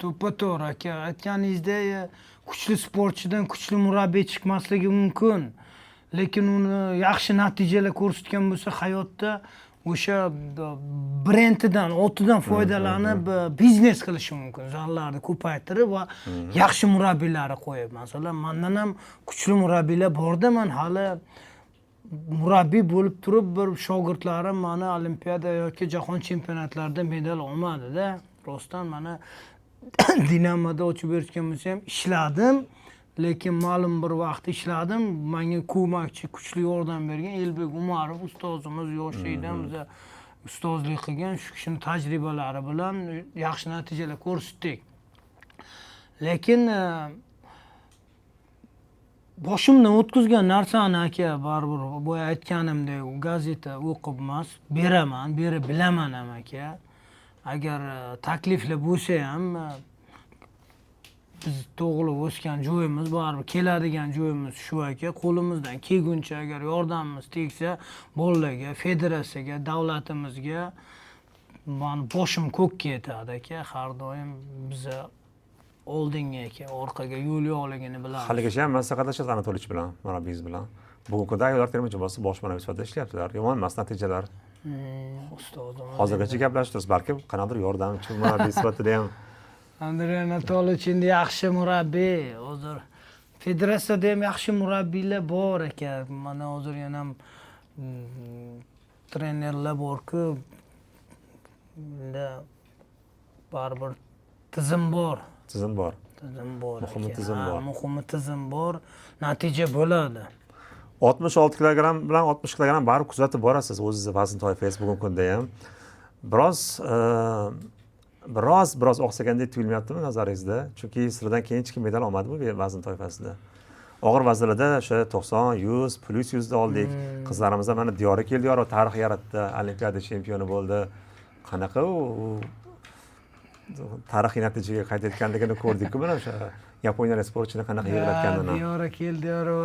[SPEAKER 2] to'ppa-to'g'ri aka, aytganingizdek kuchli sportchidan kuchli murabbiy chiqmasligi mumkin. Lekin uni yaxshi natijalar ko'rsatgan bo'lsa hayotda o'sha brendidan, otidan foydalanib biznes qilishi mumkin. Zallarni ko'paytirib va yaxshi murabbiylarni qo'yib. Masalan, mendan ham kuchli murabbiylar borda, men hali murabbiy bo'lib turib bir shogirdlarim mana olimpiada yoki jahon chempionatlarida medal olmadi-da. Rostdan mana Dinamoda ochib berishgan bo'lsa ham ishladim, lekin ma'lum bir vaqt ishladim. Menga ko'makchi, kuchli yordam bergan Elbek Umarov ustozimiz, yoshlikdan biza ustozlik qilgan, shu kishining tajribalari bilan yaxshi natijalar ko'rsatdik. Lekin boshimdan o'tkazgan narsani aka baribir boya aytganimdek gazeta o'qib emas, beraman, bera bilaman ham aka. Agar takliflar bo'lsa ham biz tug'ilib o'sgan joyimiz baribir keladigan joyimiz shu aka. Qo'limizdan kelguncha agar yordamimiz tegsa bolalarga, federatsiyaga, davlatimizga man boshim ko'kka yetadi aka. Har doim biza oldinga aka, orqaga yo'l yo'qligini bilamiz.
[SPEAKER 1] Haligacha ham maslahatlashasiz Anatolich bilan, murabbiyingiz bilan. Bugungi kunda ayollar terma jamoasi bosh murabbiy sifatida ishlayaptilar. Yomon emas natijalar.
[SPEAKER 2] Ustozim.
[SPEAKER 1] Hozirgacha gaplashib, balkim qanaqadir yordamchi murabbiy sifatida ham.
[SPEAKER 2] Andrey Anatolich endi yaxshi murabbiy. Hozir federatsiyada ham yaxshi murabbiylar bor aka. Mana hozir yana ham trenerlar bor-ku. Endi baribir tizim bor.
[SPEAKER 1] Tizim bor.
[SPEAKER 2] Tizim bor.
[SPEAKER 1] Muhimi tizim bor.
[SPEAKER 2] Muhimi tizim bor. Natija bo'ladi.
[SPEAKER 1] 66 kilogramm bilan 60 kilogramm baribir kuzatib borasiz o'zingizni vazn toifangiz bugungi kunda ham. Biroz oqsagandek tuyulmayaptimi nazaringizda? Chunki sizlardan keyin hech kim medal olmadi bu vazn toifasida. Og'ir vaznlarda o'sha 90, 100, plus 100 da oldik. Qizlarimiz ham mana Diyora keldi, Diyora tarix yaratdi, olimpiada chempioni bo'ldi. Qanaqa u tarixiy natijaga qayd etganligini ko'rdik-ku mana o'sha yaponiyalik sportchini qanaqa yig'latganini.
[SPEAKER 2] Diyora keldi, Diyora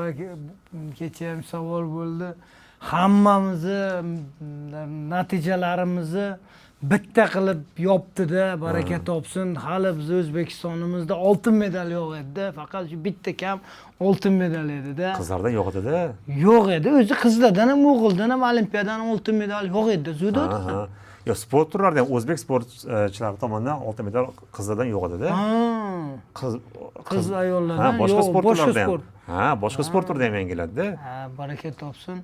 [SPEAKER 2] kecha ham savol bo'ldi. Hammamizni natijalarimizni bitta qilib yopdi-da, baraka topsin. Hali biz O'zbekistonimizda oltin medal yo'q edi-da, faqat shu bitta kam oltin medal edi-da.
[SPEAKER 1] Qizlarda yo'q edi-da.
[SPEAKER 2] Yo'q edi, o'zi qizlardan ham, o'g'ildan ham olimpiyadan oltin medal yo'q edi dzyudoda.
[SPEAKER 1] Yo'q, sport turlarida ham o'zbek sportchilari tomonidan oltin medal qizlardan yo'q edi-da.
[SPEAKER 2] Qiz ayollardan
[SPEAKER 1] boshqa sport turlarida ham. Ha, boshqa sport turida ham yangiladida.
[SPEAKER 2] Ha, baraka topsin.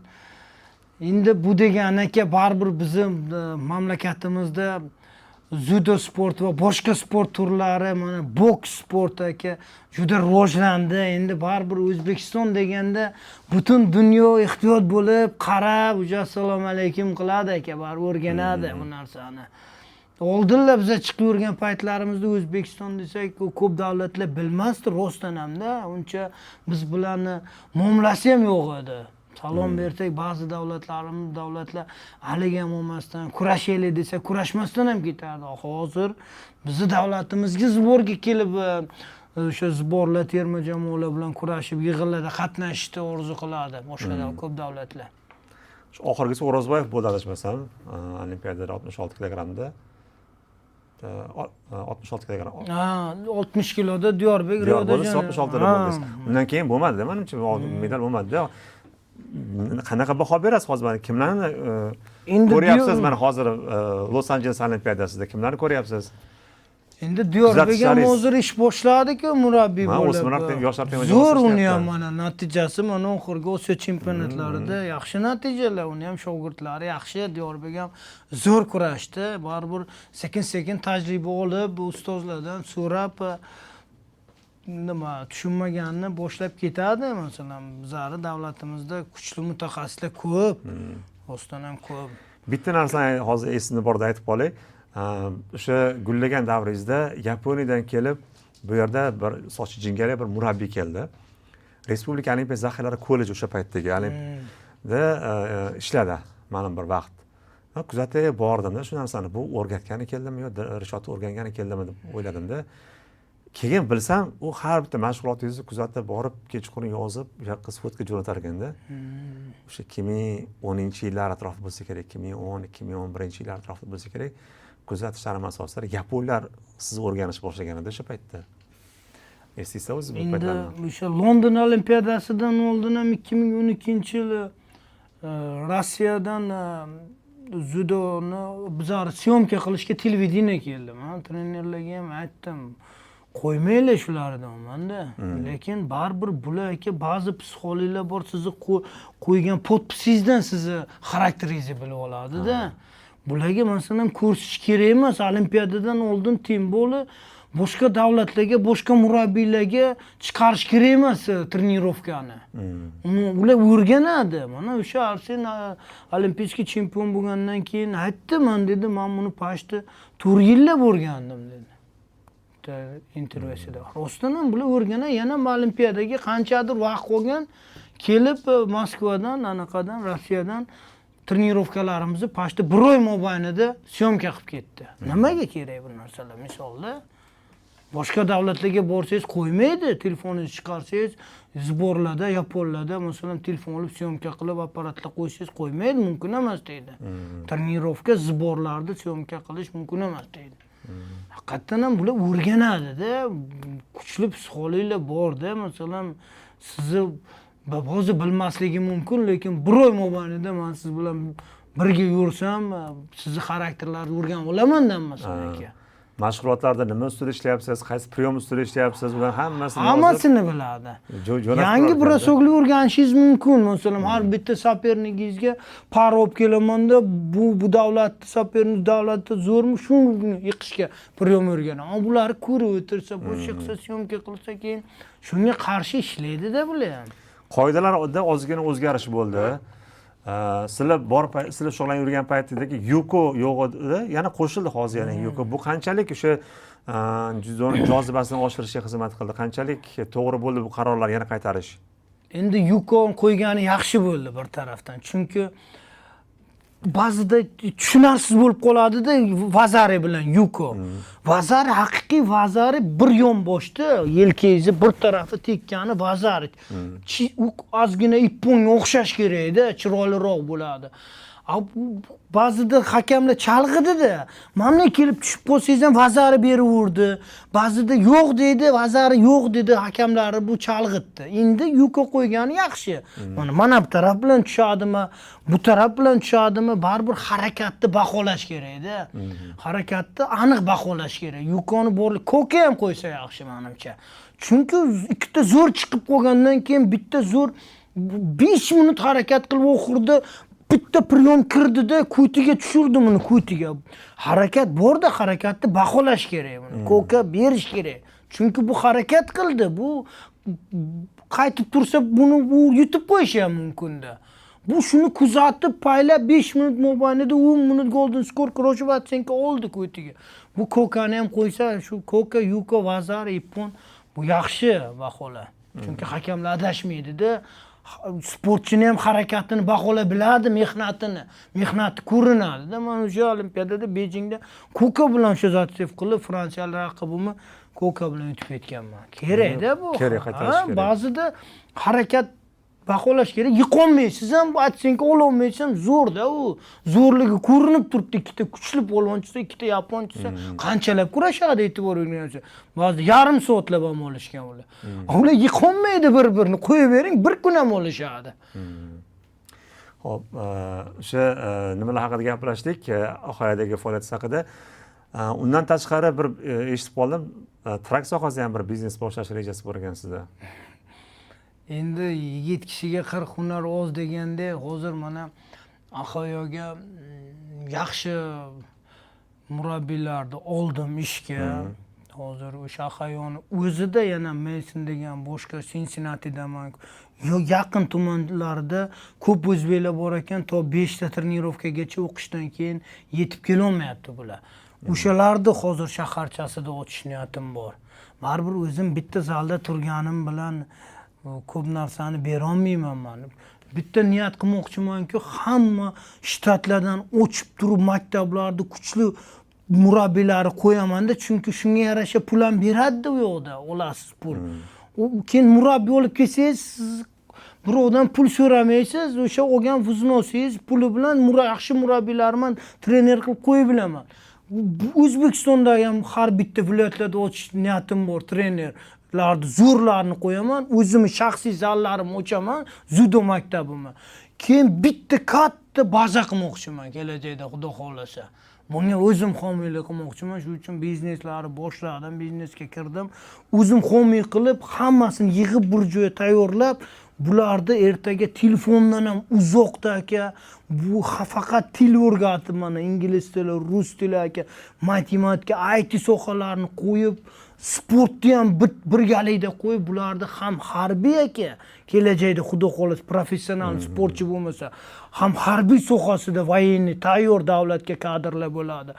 [SPEAKER 2] Endi bu degani aka, baribir bizim mamlakatimizda dzyudo sport va boshqa sport turlari, mana boks sporti aka juda rivojlandi. Endi baribir O'zbekiston deganda butun dunyo ehtiyot bo'lib qarab, o'sha assalomu alaykum qiladi aka, baribir o'rganadi bu narsani. Oldinlar biza chiqib yurgan paytlarimizda O'zbekiston desak, ko'p davlatlar bilmasdi rostdan hamda, uncha biz bularni muomalasi ham yo'q edi. Salom bersak ba'zi davlatlar haligi ham olmasdan, kurashaylik desa kurashmasdan ham ketardi. Hozir bizni davlatimizga zborga kelib o'sha zborlar terma jamoalar bilan kurashib yig'inlarda qatnashishni orzu qiladi boshqa ko'p davlatlar.
[SPEAKER 1] Shu oxirgisi O'rozboyev bo'ldi adashmasam, olimpiadada 66 kilogrammda. 66 kilogramm.
[SPEAKER 2] Ha, 60 kiloda Diyorbek
[SPEAKER 1] Rio-da 66 da bo'ldi. Undan keyin bo'lmadi, menimcha medal bo'lmadi-da. Qanaqa baho berasiz hozir mana kimlarni ko'ryapsiz mana hozir Los Anjeles olimpiadasida kimlarni ko'ryapsiz?
[SPEAKER 2] Endi Diyorbek ham hozir ish boshladi-ku murabbiy
[SPEAKER 1] bo'lib. Yoshlar terma jamoasi.
[SPEAKER 2] Zo'r uni ham mana natijasi mana oxirgi Osiyo chempionatlarida yaxshi natijalar, uni ham shogirdlari yaxshi, Diyorbek ham zo'r kurashdi. Baribir sekin-sekin tajriba olib, ustozlardan so'rab nima tushunmaganini boshlab ketadi. Masalan, bizlarning davlatimizda kuchli mutaxassislar ko'p, rostdan ham ko'p.
[SPEAKER 1] Bitta narsani hozir esimda borda aytib qolay. O'sha gullagan davringizda Yaponiyadan kelib bu yerda bir sochi jingalak bir murabbiy keldi. Respublika Olimpiya zaxiralari kolleji o'sha paytdagi Olimpiyada ishladi ma'lum bir vaqt. Kuzatib bordimda shu narsani, bu o'rgatgani keldimi yo Rishotni o'rgangani keldimi deb o'yladimda. Keyin bilsam, u har bitta mashg'ulotingizni kuzatib borib, kechqurun yozib, u yoqqa fotka jo'natar ekanda. O'sha 2010-yillar atrofida bo'lsa kerak, 2010-2011-yillar atrofida bo'lsa kerak. Kuzatishlarim asosida yaponlar sizni o'rganish boshlagan edi o'sha paytda. Esingizda o'zi bu paytlarni?
[SPEAKER 2] Endi o'sha London olimpiadasidan oldin ham 2012-yili Rossiyadan dzyudoni bizlar syomka qilishga televideniye keldi. Men trenerlarga ham aytdim, qo'ymanglar shularni deyapman-da. Lekin baribir bular aka ba'zi psixologlar bor, sizni qo'ygan podpisingizdan sizni xarakteringizni bilib oladi-da. Bularga masalan ko'rsatish kerak emas. Olimpiadadan oldin temboli boshqa davlatlarga, boshqa murabbiylarga chiqarish kerak emas trenirovkani. Ular o'rganadi. Mana o'sha Arsen olimpiyskiy chempion bo'lgandan keyin aytdi, men dedi, men buni pashti 4 yillab o'rgandim dedi. Intervyusida. Rostdan ham bular o'rganadi. Yana olimpiadaga qanchadir vaqt qolgan, kelib Moskvadan, anaqadan, Rossiyadan trenirovkalarimizni pashti bir oy mobaynida syomka qilib ketdi. Nimaga kerak bu narsalar? Misolda boshqa davlatlarga borsangiz qo'ymaydi, telefoningizni chiqarsangiz, zborlarda, yaponlarda masalan telefon olib syomka qilib apparatlar qo'ysangiz qo'ymaydi, mumkin emas deydi. Trenirovka zborlarda syomka qilish mumkin emas deydi. Haqiqatan ham bular o'rganadi-da, kuchli psixologlar bor-da, masalan sizni hozir bilmasligi mumkin, lekin bir oy mobaynida men siz bilan birga yursam, sizni xarakterlaringizni o'rganib olaman-da masalan aka.
[SPEAKER 1] Mashg'ulotlarda nima ustida ishlayapsiz, qaysi priyom ustida ishlayapsiz, ular
[SPEAKER 2] hammasini biladi. Yangi brosokni o'rganishingiz mumkin. Masalan, har bitta sopernikingizga par olib kelamanda, bu davlatni sopernik davlatda zo'rmi, shuni yiqishga priyom o'rganaman. Bularni ko'rib o'tirsa, boshqa qilsa, syomka qilsa, keyin shunga qarshi ishlaydi-da bular ham.
[SPEAKER 1] Qoidalarda ozgina o'zgarish bo'ldi. Sizlar bor, sizlar shug'ullanib yurgan paytidagi yuko yo'q edi, yana qo'shildi hozir yana yuko. Bu qanchalik o'sha dzyudoni jozibasini oshirishga xizmat qildi? Qanchalik to'g'ri bo'ldi bu qarorlar yana qaytarish?
[SPEAKER 2] Endi yuko qo'ygani yaxshi bo'ldi bir tarafdan. Chunki Ba'zida tushunarsiz bo'lib qoladida Vazari bilan Yuko. Vazari haqiqiy Vazari bir yonboshda, yelkangizni bir tarafi tekkani Vazari. U ozgina ipponga o'xshash kerakda, chiroyliroq bo'ladi. Ba'zida hakamlar chalg'idida, mana kelib tushib qolsangiz ham Vazari beraverdi. Ba'zida yo'q deydi, Vazari yo'q dedi, hakamlari bu chalg'itdi. Endi Yuko qo'ygani yaxshi. Mana bu taraf bilan tushadimi, bu taraf bilan tushadimi, baribir harakatni baholash kerakda. Harakatni aniq baholash kerak. Yukoni borli Koka ham qo'ysa yaxshi menimcha. Chunki ikkita zo'r chiqib qolgandan keyin bitta zo'r 5 minut harakat qilib oxirida bitta priyom kirdida ko'tiga tushirdi buni ko'tiga. Harakat borda, harakatni baholash kerak buni. Koka berish kerak. Chunki bu harakat qildi. Bu qaytib tursa buni bu yutib qo'yishi ham mumkinda. Bu shuni kuzatib paylab 5 minut mobaynida 10 minut golden score kurashib оценка oldi ko'tiga. Bu Kokani ham qo'ysa, shu Koka, Yuko, Vazari, Ippon bu yaxshi baholar. Chunki hakamlar adashmaydi-da. Sportchini ham harakatini baholay biladi, mehnatini. Mehnati ko'rinadi-da. Mana o'sha olimpiadada Bejingda Koka bilan o'sha zatsev qilib, fransiyalik raqibimni Koka bilan yutib ketganman. Kerak-da bu.
[SPEAKER 1] Kerak, qaytarish kerak.
[SPEAKER 2] Ba'zida harakat baholash kerak. Yiqolmaysiz ham, bu оценка ololmaysiz ham, zo'rda u. Zo'rligi ko'rinib turibdi. Ikkita kuchli polvonchisi, ikkita yaponchisi qanchalab kurashadi e'tibor bergan. Ba'zi yarim soatlab ham olishgan ular. Ular yiqolmaydi bir-birini, qo'yib bering, bir kun ham olishadi.
[SPEAKER 1] Xo'p, o'sha nimalar haqida gaplashdik, Ohayodagi faoliyati haqida. Undan tashqari bir eshitib qoldim, trak sohasida ham bir biznes boshlash rejasi bor ekan sizda.
[SPEAKER 2] Endi yigit kishiga 40 hunar oz deganda, hozir mana Ohayoga yaxshi murabbiylarni oldim ishga. Hozir o'sha Ohayoni o'zida yana Mason degan boshqa Cincinnatidaman. Yaqin tumanlarda ko'p o'zbeklar bor ekan, to 5 ta trenirovkagacha o'qishdan keyin yetib kelolmayapti bular. O'shalarni hozir shaharchasida ochish niyatim bor. Baribir o'zim bitta zalda turganim bilan ko'p narsani bera olmayman men. Bitta niyat qilmoqchimanki, hamma shtatlardan o'chib turib maktablarda kuchli murabbiylarni qo'yamanda, chunki shunga yarasha pul ham beradi u yoqda, olasiz pul. U keyin murabbiy bo'lib kelsangiz, siz birovdan pul so'ramaysiz, o'sha olgan vznosingiz puli bilan yaxshi murabbiylarni trener qilib qo'yib bilaman. O'zbekistonda ham har bitta viloyatlarda ochish niyatim bor, trenerlarni zo'rlarni qo'yaman, o'zimni shaxsiy zallarimni ochaman, dzyudo maktabimni. Keyin bitta katta baza qilmoqchiman kelajakda, Xudo xohlasa. Bunga o'zim homiylik qilmoqchiman, shuning uchun bizneslarni boshladim, biznesga kirdim. O'zim homiy qilib, hammasini yig'ib bir joyga tayyorlab, bularni ertaga telefondan ham uzoqda aka, bu faqat til o'rgatib, mana ingliz tili, rus tili aka, matematika, IT sohalarini qo'yib, sportni ham birgalikda qo'yib, bularni ham harbiy aka, kelajakda Xudo xohlasa professional sportchi bo'lmasa, ham harbiy sohasida военный tayyor davlatga kadrlar bo'ladi.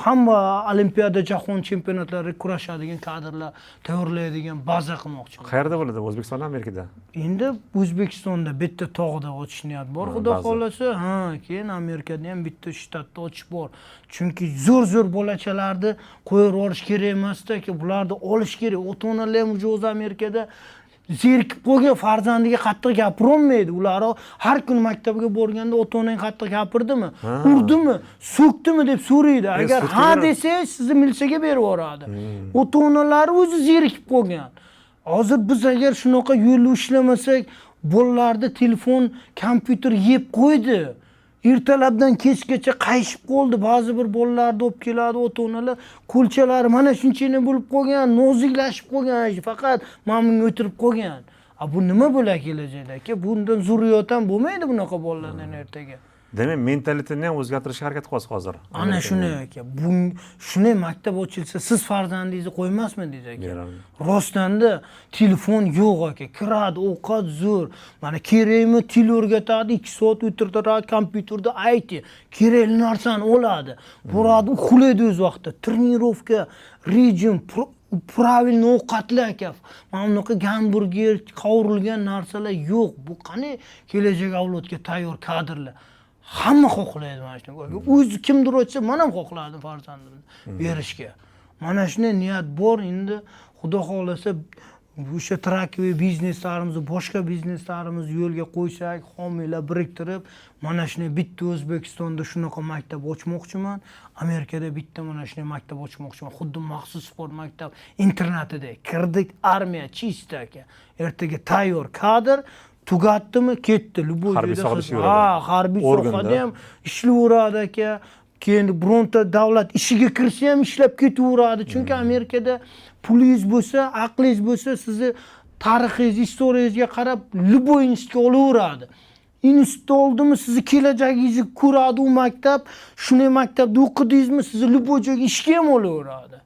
[SPEAKER 2] Hamma olimpiada, jahon chempionatlarida kurashadigan kadrlar tayyorlaydigan baza qilmoqchiman.
[SPEAKER 1] Qayerda bo'ladi? O'zbekistonda, Amerikada?
[SPEAKER 2] Endi O'zbekistonda bitta tog'da ochish niyat bor, Xudo xohlasa. Ha, keyin Amerikada ham bitta shtatda ochish bor. Chunki zo'r-zo'r bolachalarni qo'yib yuborish kerak emasda, bularni olish kerak. Ota-onalar ham o'zi Amerikada zerikib qolgan, farzandiga qattiq gapirolmaydi. Ular har kuni maktabga borganda ota-onang qattiq gapirdimi, urdimi, so'kdimi deb so'raydi. Agar ha desangiz, sizni militsiyaga berib yuboradi. Ota-onalari o'zi zerikib qolgan. Hozir biz agar shunaqa yo'lni ishlamasak, bolalarni telefon, kompyuter yeb qo'ydi. Ertalabdan kechgacha qayishib qoldi. Ba'zi bir bolalarni olib keladi ota-onalar, qo'lchalari mana shunchani bo'lib qolgan, noziklashib qolgan, faqat mana bunga o'tirib qolgan. A bu nima bo'ladi kelajakda aka? Bundan zurriyot ham bo'lmaydi bunaqa bolalardan ertaga.
[SPEAKER 1] Demak, mentalitetni ham o'zgartirishga harakat qilyapsiz hozir.
[SPEAKER 2] Ana shuni aka. Shuni maktab ochilsa, siz farzandingizni qo'ymasmidingiz aka? Rostdan-da telefon yo'q aka. Kiradi, ovqat zo'r. Mana kerakmi til o'rgatadi, 2 soat o'tirtiradi kompyuterda IT. Kerakli narsani oladi. Boradi, uxlaydi o'z vaqtida. Trenirovka, rejim, правильно ovqatlar aka. Mana bunaqa gamburger, qovurilgan narsalar yo'q. Bu qani kelajak avlodga tayyor kadrlar. Hamma xohlaydi mana shuni. O'zi kimdir o'tsa, men ham xohlardim farzandimni berishga. Mana shunday niyat bor. Endi Xudo xohlasa o'sha trakoviy bizneslarimizni, boshqa bizneslarimizni yo'lga qo'ysak, homiylar biriktirib, mana shunday bitta O'zbekistonda shunaqa maktab ochmoqchiman, Amerikada bitta mana shunday maktab ochmoqchiman. Xuddi maxsus sport maktab internatidek. Kirdik, armiya чисто aka. Ertaga tayyor kadr, tugatdimi, ketdi. Любой
[SPEAKER 1] Harbiy
[SPEAKER 2] joyda
[SPEAKER 1] sohada ishlayveradi.
[SPEAKER 2] Ha, harbiy
[SPEAKER 1] Organda.
[SPEAKER 2] sohada ham ishlayveradi aka. Keyin bironta davlat ishiga kirsa ham ishlab ketaveradi. Chunki Amerikada pulingiz bo'lsa, aqlingiz bo'lsa, sizni tarixingiz, история ngizga qarab любой institutga olaveradi. Institutda oldimi, sizni kelajagingizni ko'radi u maktab. Shunday maktabda o'qidingizmi, sizni любой joyga ishga ham olaveradi.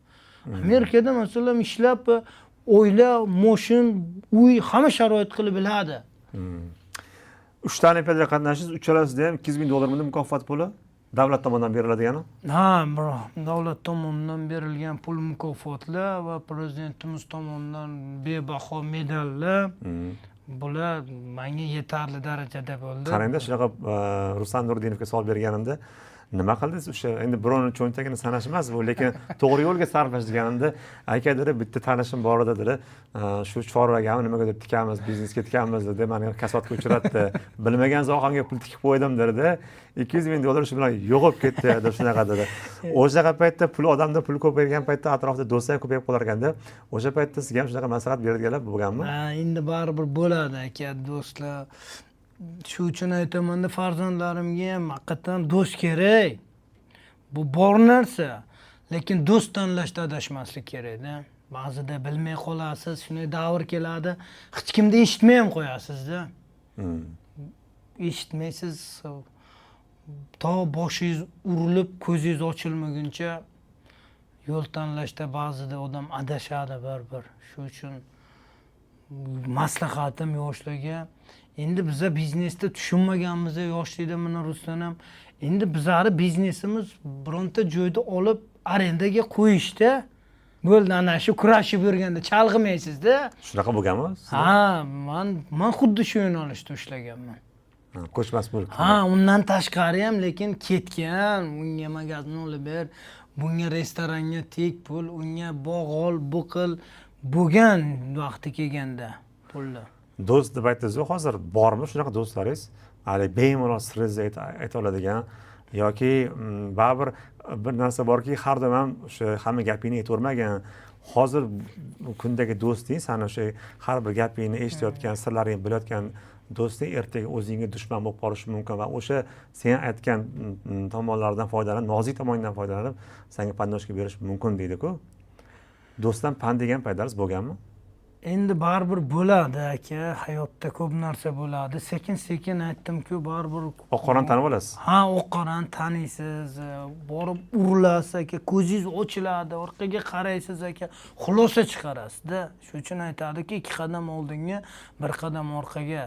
[SPEAKER 2] Amerikada masalan ishlab, oila, moshin, uy, hamma sharoit qilib biladi.
[SPEAKER 1] 3 ta olimpiadaga qatnashdingiz, uchalasida ham $200,000 mukofot puli davlat tomonidan beriladigani?
[SPEAKER 2] Ha, biroq davlat tomonidan berilgan pul mukofotlar va prezidentimiz tomonidan bebaho medallar, bular menga yetarli darajada bo'ldi.
[SPEAKER 1] Qarangda, shunaqa Ruslan Nurdinovga savol berganimda, nima qildingiz o'sha, endi birovni cho'ntagini sanash emas bu, lekin to'g'ri yo'lga sarflash deganimda, aka dedi, bitta tanishim bor edi dedi, shu chorvagami nimaga deb tikamiz, biznesga tikamiz dedi, mani kasodga uchratdi, bilmagan sohamga pul tikib qo'ydim dedi, $200,000 shu bilan yo'qolib ketdi deb shunaqa dedi. O'shaqa paytda pul odamda pul ko'paygan paytda atrofda do'stlar ham ko'payib qolar ekanda, o'sha paytda sizga ham shunaqa maslahat beradiganlar bo'lganmi?
[SPEAKER 2] Ha, endi baribir bo'ladi aka, do'stlar. Shu uchun aytamanda, farzandlarimga ham haqiqatdan do'st kerak. Bu bor narsa, lekin do'st tanlashda adashmaslik kerakda. Ba'zida bilmay qolasiz, shunday davr keladi, hech kimni eshitmay ham qo'yasizda. Eshitmaysiz, to boshingiz urilib, ko'zingiz ochilmaguncha yo'l tanlashda ba'zida odam adashadi baribir. Shu uchun maslahatim yoshlarga, endi biza biznesda tushunmaganmiz yoshlikda, mana Ruslan ham, endi bizlarni biznesimiz bironta joyda olib arendaga qo'yishda bo'ldi, ana shu kurashib yurganda chalg'imaysizda.
[SPEAKER 1] Shunaqa bo'lganmi?
[SPEAKER 2] Ha, man xuddi shu yo'nalishda ishlaganman.
[SPEAKER 1] Ha, ko'chmas mulk.
[SPEAKER 2] Ha, undan tashqari ham lekin ketgan, unga magazin olib ber, bunga restoranga tek pul, unga bog' ol, bu qil, bo'lgan vaqti kelganda pulni.
[SPEAKER 1] Do'st deb aytdingiz-ku, hozir bormi shunaqa do'stlaringiz? Hali bemalol siringizni ayta oladigan yoki baribir bir narsa borki, har doim ham o'sha hamma gapingni aytavermagan. Hozir kundagi do'sting, sani o'sha har bir gapingni eshitayotgan, sirlaringni bilayotgan do'sting ertaga o'zingga dushman bo'lib qolishi mumkin va o'sha sen aytgan tomonlardan foydalanib, nozik tomondan foydalanib senga подножка berish mumkin deydi-ku. Do'stdan pand degan paytlaringiz bo'lganmi?
[SPEAKER 2] Endi baribir bo'ladi aka, hayotda ko'p narsa bo'ladi. Sekin-sekin aytdim-ku, baribir
[SPEAKER 1] oq qorani tanib olasiz.
[SPEAKER 2] Ha, oq qorani taniysiz, borib urilasiz aka, ko'zingiz ochiladi, orqaga qaraysiz aka, xulosa chiqarasiz-da. Shuning uchun aytadiki, 2 qadam oldinga, 1 qadam orqaga.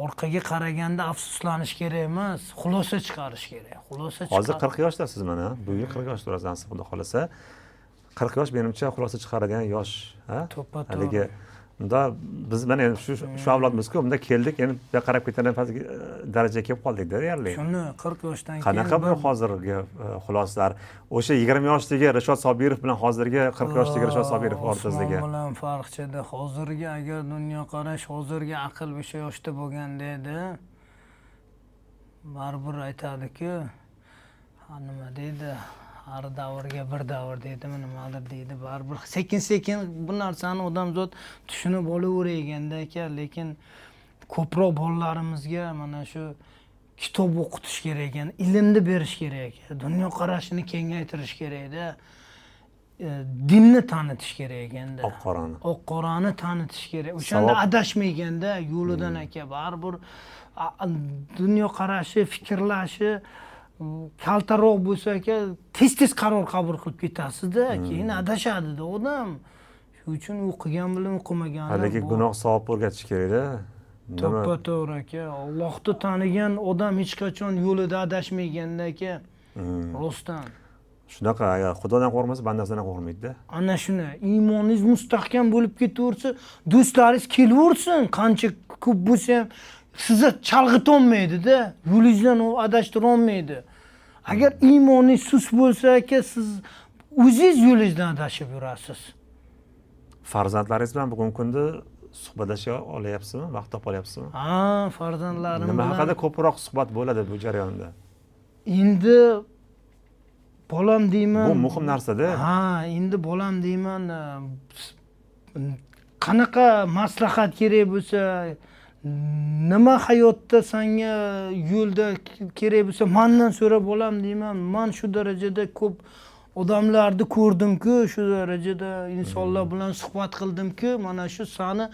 [SPEAKER 2] Orqaga qaraganda afsuslanish kerak emas, xulosa chiqarish kerak. Xulosa
[SPEAKER 1] Hozir
[SPEAKER 2] chiqar-
[SPEAKER 1] 40 yoshdasiz mana, bu yil 40 yoshda bo'lasiz, nasib Xudo xolasa. 40 yosh menimcha xulosa chiqaradigan yosh, ha?
[SPEAKER 2] To'ppa-to'g'ri.
[SPEAKER 1] Haligi bunda biz mana endi shu avlodmizku, bunda keldik, endi bu yoqqa qarab ketadigan pastki darajaga kelib qoldik deyarli.
[SPEAKER 2] Shuni 40 yoshdan keyin
[SPEAKER 1] Qanaqa bu
[SPEAKER 2] bir
[SPEAKER 1] hozirgi xulosalar? O'sha 20 yoshdagi Rishod Sobirov bilan hozirgi 40 yoshdagi Rishod Sobirov
[SPEAKER 2] Osmon
[SPEAKER 1] o'rtasidagi
[SPEAKER 2] bilan farqchida. Hozirgi agar dunyoqarash, hozirgi aql o'sha yoshda bo'lganda edi, baribir aytadiki, ha, nima deydi? Har davrga bir davr deydimi, nimadir deydi. Baribir sekin-sekin bu narsani odamzod tushunib olaverganda aka, lekin ko'proq bolalarimizga mana shu kitob o'qitish kerak ekan, ilmni berish kerak ekan, dunyoqarashini kengaytirish kerakda, dinni tanitish kerak ekanda.
[SPEAKER 1] Oq qorani.
[SPEAKER 2] Oq qorani tanitish kerak. O'shanda
[SPEAKER 1] Savob.
[SPEAKER 2] adashmayganda yo'lidan aka, baribir dunyoqarashi, fikrlashi kaltaroq bo'lsa aka, tez-tez qaror qabul qilib ketasizda, keyin adashadi-da odam. Shuning uchun o'qigan bilan o'qimagani
[SPEAKER 1] Haligi
[SPEAKER 2] bu
[SPEAKER 1] gunoh savob o'rgatish kerakda. Nima?
[SPEAKER 2] To'ppa-to'g'ri aka. Allohni tanigan odam hech qachon yo'lida adashmayganda aka. Rostdan.
[SPEAKER 1] Shunaqa, agar Xudodan qo'rqmasa, bandasidan qo'rqmaydi-da.
[SPEAKER 2] Ana shuni, iymoningiz mustahkam bo'lib ketaversa, do'stlaringiz kelaversin, qancha ko'p bo'lsa ham Sizni chalg'itolmaydi-da, yo'lingizdan u adashtirolmaydi. Agar iymoningiz sust bo'lsa aka, siz o'zingiz yo'lingizdan adashib yurasiz.
[SPEAKER 1] Farzandlaringiz bilan bugungi kunda suhbatlasha olyapsizmi? Vaqt topa olyapsizmi?
[SPEAKER 2] Ha, farzandlarim
[SPEAKER 1] bilan. Nima haqida ko'proq suhbat bo'ladi bu jarayonda?
[SPEAKER 2] Endi bolam deyman.
[SPEAKER 1] Bu muhim narsa-da.
[SPEAKER 2] Ha, endi bolam deyman, qanaqa maslahat kerak bo'lsa, nima hayotda senga yo'lda kerak bo'lsa, mendan so'ra bolam deyman. Men shu darajada ko'p odamlarni ko'rdimku, shu darajada insonlar bilan suhbat qildimku, mana shu sani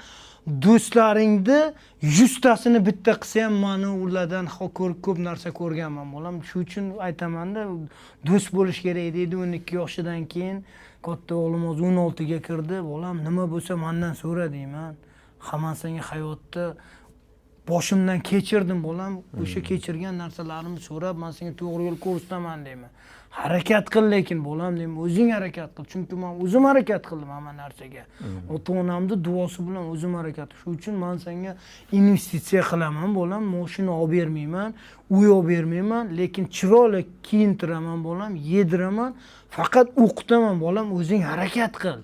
[SPEAKER 2] do'stlaringni 100 tasini bitta qilsa ham meni ulardan ko'p narsa ko'rganman bolam. Shu uchun aytamanda, do'st bo'lish kerak deydi. 12 yoshidan keyin katta o'g'lim hozir 16 ga kirdi. Bolam, nima bo'lsa mendan so'ra deyman. Hamma senga hayotda boshimdan kechirdim bolam, o'sha kechirgan narsalarimni so'rab men senga to'g'ri yo'l ko'rsataman deyman. Harakat qil lekin bolam deyman, o'zing harakat qil. Chunki men o'zim harakat qildim hamma narsaga. Ota-onamning duosi bilan o'zim harakat. Shu uchun men senga investitsiya qilaman bolam, mashina olib bermayman, uy olib bermayman, lekin chiroyli kiyintiraman bolam, yediraman, faqat o'qitaman bolam, o'zing harakat qil.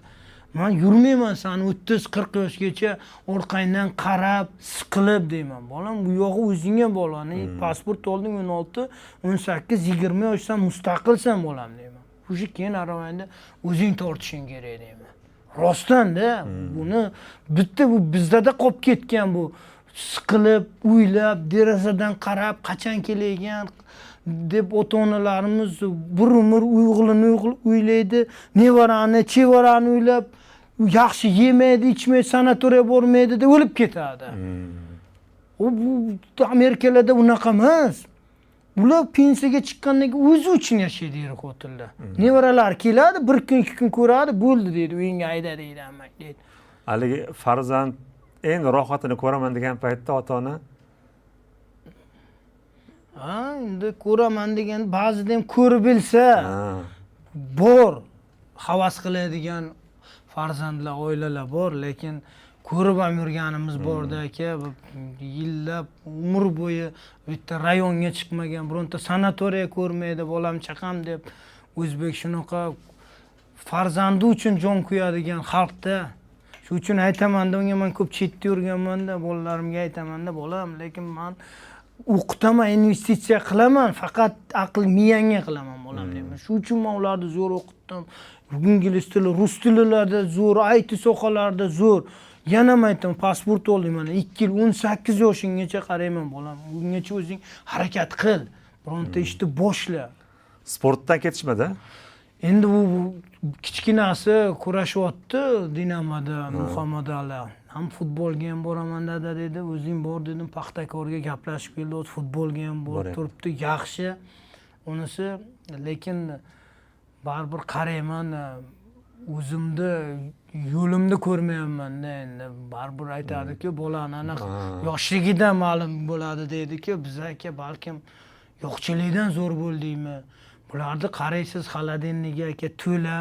[SPEAKER 2] Men yurmayman seni 30-40 yoshgacha orqangdan qarab, siqilib deyman. Bolam, bu yog'i o'zingga bog'liq. Pasport olding 16, 18, 20 yoshdan mustaqilsan bolam deyman. O'sha keyin aravangda o'zing tortishing kerak deyman. Rostdan-da, buni bitta bu bizdada qolib ketgan bu siqilib, o'ylab, derazadan qarab, qachon kelgan deb ota-onalarimiz bir umr o'g'lini o'ylaydi, nevarani, chevarani o'ylab, yaxshi yemaydi, ichmaydi, sanatoriya bormaydi deb o'lib ketadi. U bu Amerikalarda unaqa emas. Ular pensiyaga chiqqandan keyin o'zi uchun yashaydi er xotinlar. Nevaralar keladi, bir kun, ikki kun ko'radi, bo'ldi deydi, uyingga hayda deydi hamma deydi.
[SPEAKER 1] Haligi farzand endi rohatini ko'raman degan paytda ota-ona
[SPEAKER 2] ha, endi ko'raman degan ba'zida ham ko'rib bilsa bor, havas qiladigan farzandlar, oilalar bor, lekin ko'rib ham yurganimiz borda aka, yillab umr bo'yi bitta rayonga chiqmagan, bironta sanatoriya ko'rmaydi, bolam chaqam deb. O'zbek shunaqa farzandi uchun jon qo'yadigan xalqda. Shu uchun aytamanda unga, men ko'p chetda yurganmanda, bolalarimga aytamanda, bolam, lekin men o'qitaman, investitsiya qilaman, faqat aql miyangga qilaman bolam deyman. Shu uchun men ularni zo'r o'qitdim. Ingliz tili, rus tillarida zo'r, IT sohalarida zo'r. Yana ham aytaman, pasport oldim mana 2 yil, 18 yoshinggacha qarayman bolam. Ungacha o'zing harakat qil, bironta ishni boshla.
[SPEAKER 1] Sportdan ketishmadi?
[SPEAKER 2] Endi bu kichkinasi kurashyapti Dinamoda, Muhammad Ali. Ham futbolga ham boraman dada dedi, o'zing bor dedim, Paxtakorga gaplashib keldi, o'zi futbolga ham borib turibdi, yaxshi. Unisi, lekin baribir qarayman, o'zimni yo'limni ko'rmayapman-da endi. Baribir aytadi-ku, bolani aniq yoshligidan ma'lum bo'ladi deydi-ku, biz aka balkim yo'qchilikdan zo'r bo'ldikmi? Bularni qaraysiz, xolodilniga aka to'la,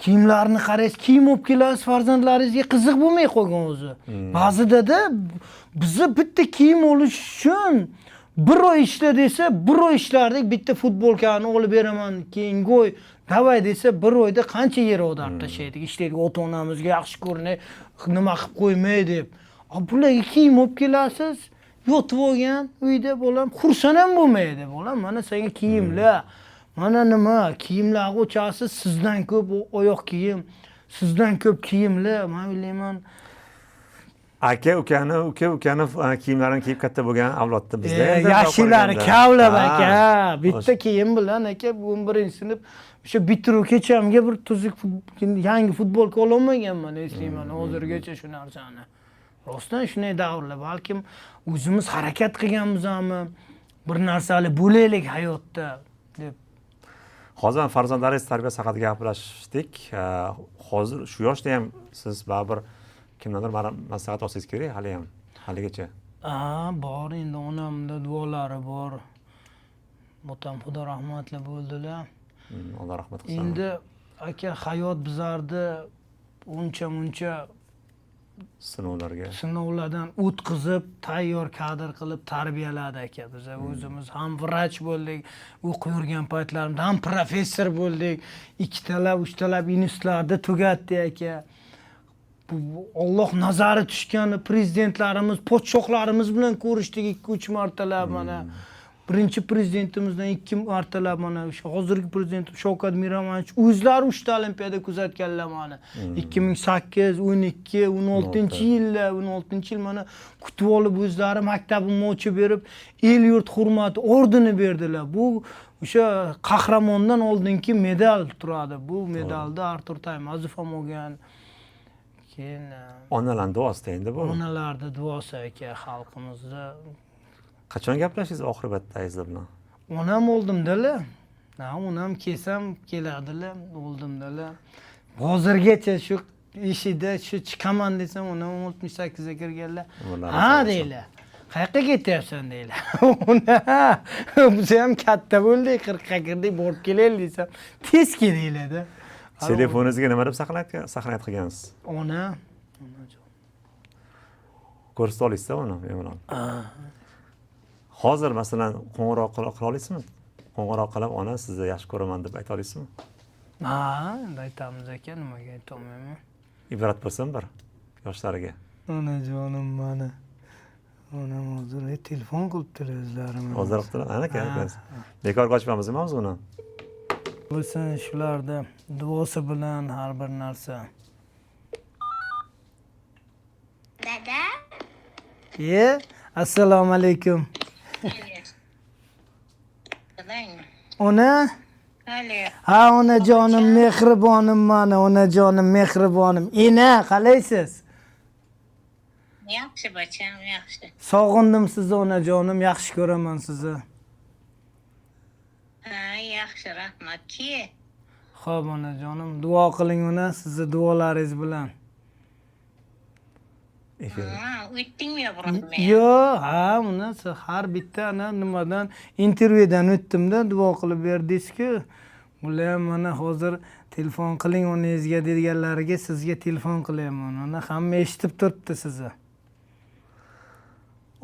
[SPEAKER 2] kiyimlarni qaraysiz, kiyim olib kelasiz farzandlaringizga qiziq bo'lmay qolgan o'zi. Ba'zida-da bizni bitta kiyim olish uchun bir oy ishla desa, bir oy ishlardik, bitta futbolkani olib beraman, keyingi oy davay desa, bir oyda qancha yer ag'darib tashlaydik, ishlaydik, ota-onamizga yaxshi ko'rinay, nima qilib qo'ymay deb. Bularga kiyim olib kelasiz, yotib olgan uyda bolam xursand ham bo'lmaydi, bolam, mana senga kiyimlar, mana nima, kiyimlarni ochasiz, sizdan ko'p oyoq kiyim, sizdan ko'p kiyimlar, men o'ylayman.
[SPEAKER 1] Aka ukani, uka ukani kiyimlarini kiyib katta bo'lgan avlodda bizda.
[SPEAKER 2] Yaxshilari kavlab aka, bitta kiyim bilan aka 11-sinf o'sha bitiruv kechamga bir tuzuk yangi futbolka ololmaganman, eslayman hozirgacha shu narsani. Rostdan shunday davrlar, balkim o'zimiz harakat qilganmizmi, bir narsali bo'laylik hayotda deb.
[SPEAKER 1] Hozir ham farzandlaringiz tarbiyasi haqida gaplashdik. Hozir shu yoshda ham siz baribir kimdandir maslahat olsangiz kerak hali ham, haligacha.
[SPEAKER 2] Bor, endi onamda duolari bor. Otam Xudo rahmatli bo'ldilar.
[SPEAKER 1] Alloh rahmat qilsin.
[SPEAKER 2] Endi aka, hayot bizlarni uncha-muncha sinovlardan o'tkazib, tayyor kadr qilib tarbiyaladi aka. Biz o'zimiz ham vrach bo'ldik, o'qib yurgan paytlarimda ham professor bo'ldik, ikkitalab, uchtalab institutlarda tugatdik aka. Alloh nazari tushgan prezidentlarimiz, podshohlarimiz bilan ko'rishdik 2-3 martalab mana. Birinchi prezidentimizdan 2 martalab mana o'sha hozirgi prezident Shavkat Miromonovich o'zlari 3 ta olimpiada kuzatganlar mana. 2008, 12, 16-yillar, 16-yil mana kutib olib o'zlari maktabimni ochib berib, el yurt hurmati ordeni berdilar. Bu o'sha qahramondan oldingi medal turadi. Bu medalda Artur Taymazov ham olgan. Keyin
[SPEAKER 1] onalarning duosi endi bu.
[SPEAKER 2] Onalarning duosi aka xalqimizda.
[SPEAKER 1] Qachon gaplashingiz oxiri bitta bilan?
[SPEAKER 2] Onam oldimdalar. Ha, onam kelsam keladilar, oldimdalar. Hozirgacha shu eshikda shu chiqaman desam, onam 68 ga kirganlar. Ha deylar. Qayoqqa ketyapsan deylar. Ona biz ham katta bo'ldik, 40 ga kirdik, borib kelaylik desam, tez kelinglar-da.
[SPEAKER 1] Telefoningizga nima deb saqlanib qilgansiz?
[SPEAKER 2] Ona, onajon.
[SPEAKER 1] Ko'rsata olasizmi uni bemalol? Hozir masalan qo'ng'iroq qila olasizmi? Qo'ng'iroq qilib ona sizni yaxshi ko'raman deb ayta olasizmi?
[SPEAKER 2] Ha, endi aytamiz aka, nimaga ayta olmayman?
[SPEAKER 1] Ibrat bo'lsin bir yoshlarga.
[SPEAKER 2] Onajonim mani. Onam hozir telefon qilibdilar o'zlari.
[SPEAKER 1] Hozir qilibdilar, ana aka. Bekor qochmamiz mavzuni.
[SPEAKER 2] Bo'lsin shularda duosi bilan har bir narsa.
[SPEAKER 3] Dada.
[SPEAKER 2] Ye, assalomu alaykum. Ona? Ha, onajonim, mehribonim mani, onajonim, mehribonim. Ena, qalaysiz?
[SPEAKER 3] Yaxshi bacham, yaxshi.
[SPEAKER 2] Sog'indim sizni onajonim, yaxshi ko'raman sizni.
[SPEAKER 3] Ha, yaxshi, rahmat. Ki.
[SPEAKER 2] Xo'p, onajonim, duo qiling ona, sizni duolaringiz bilan.
[SPEAKER 3] O'tdingmi birodar?
[SPEAKER 2] Yo'q, ha, uni har bitta ana nimadan intervyudan o'tdim-da, duo qilib berdingiz-ku. Bular ham mana hozir telefon qiling onangizga deganlariga sizga telefon qilyapman. Ona hamma eshitib turibdi sizni.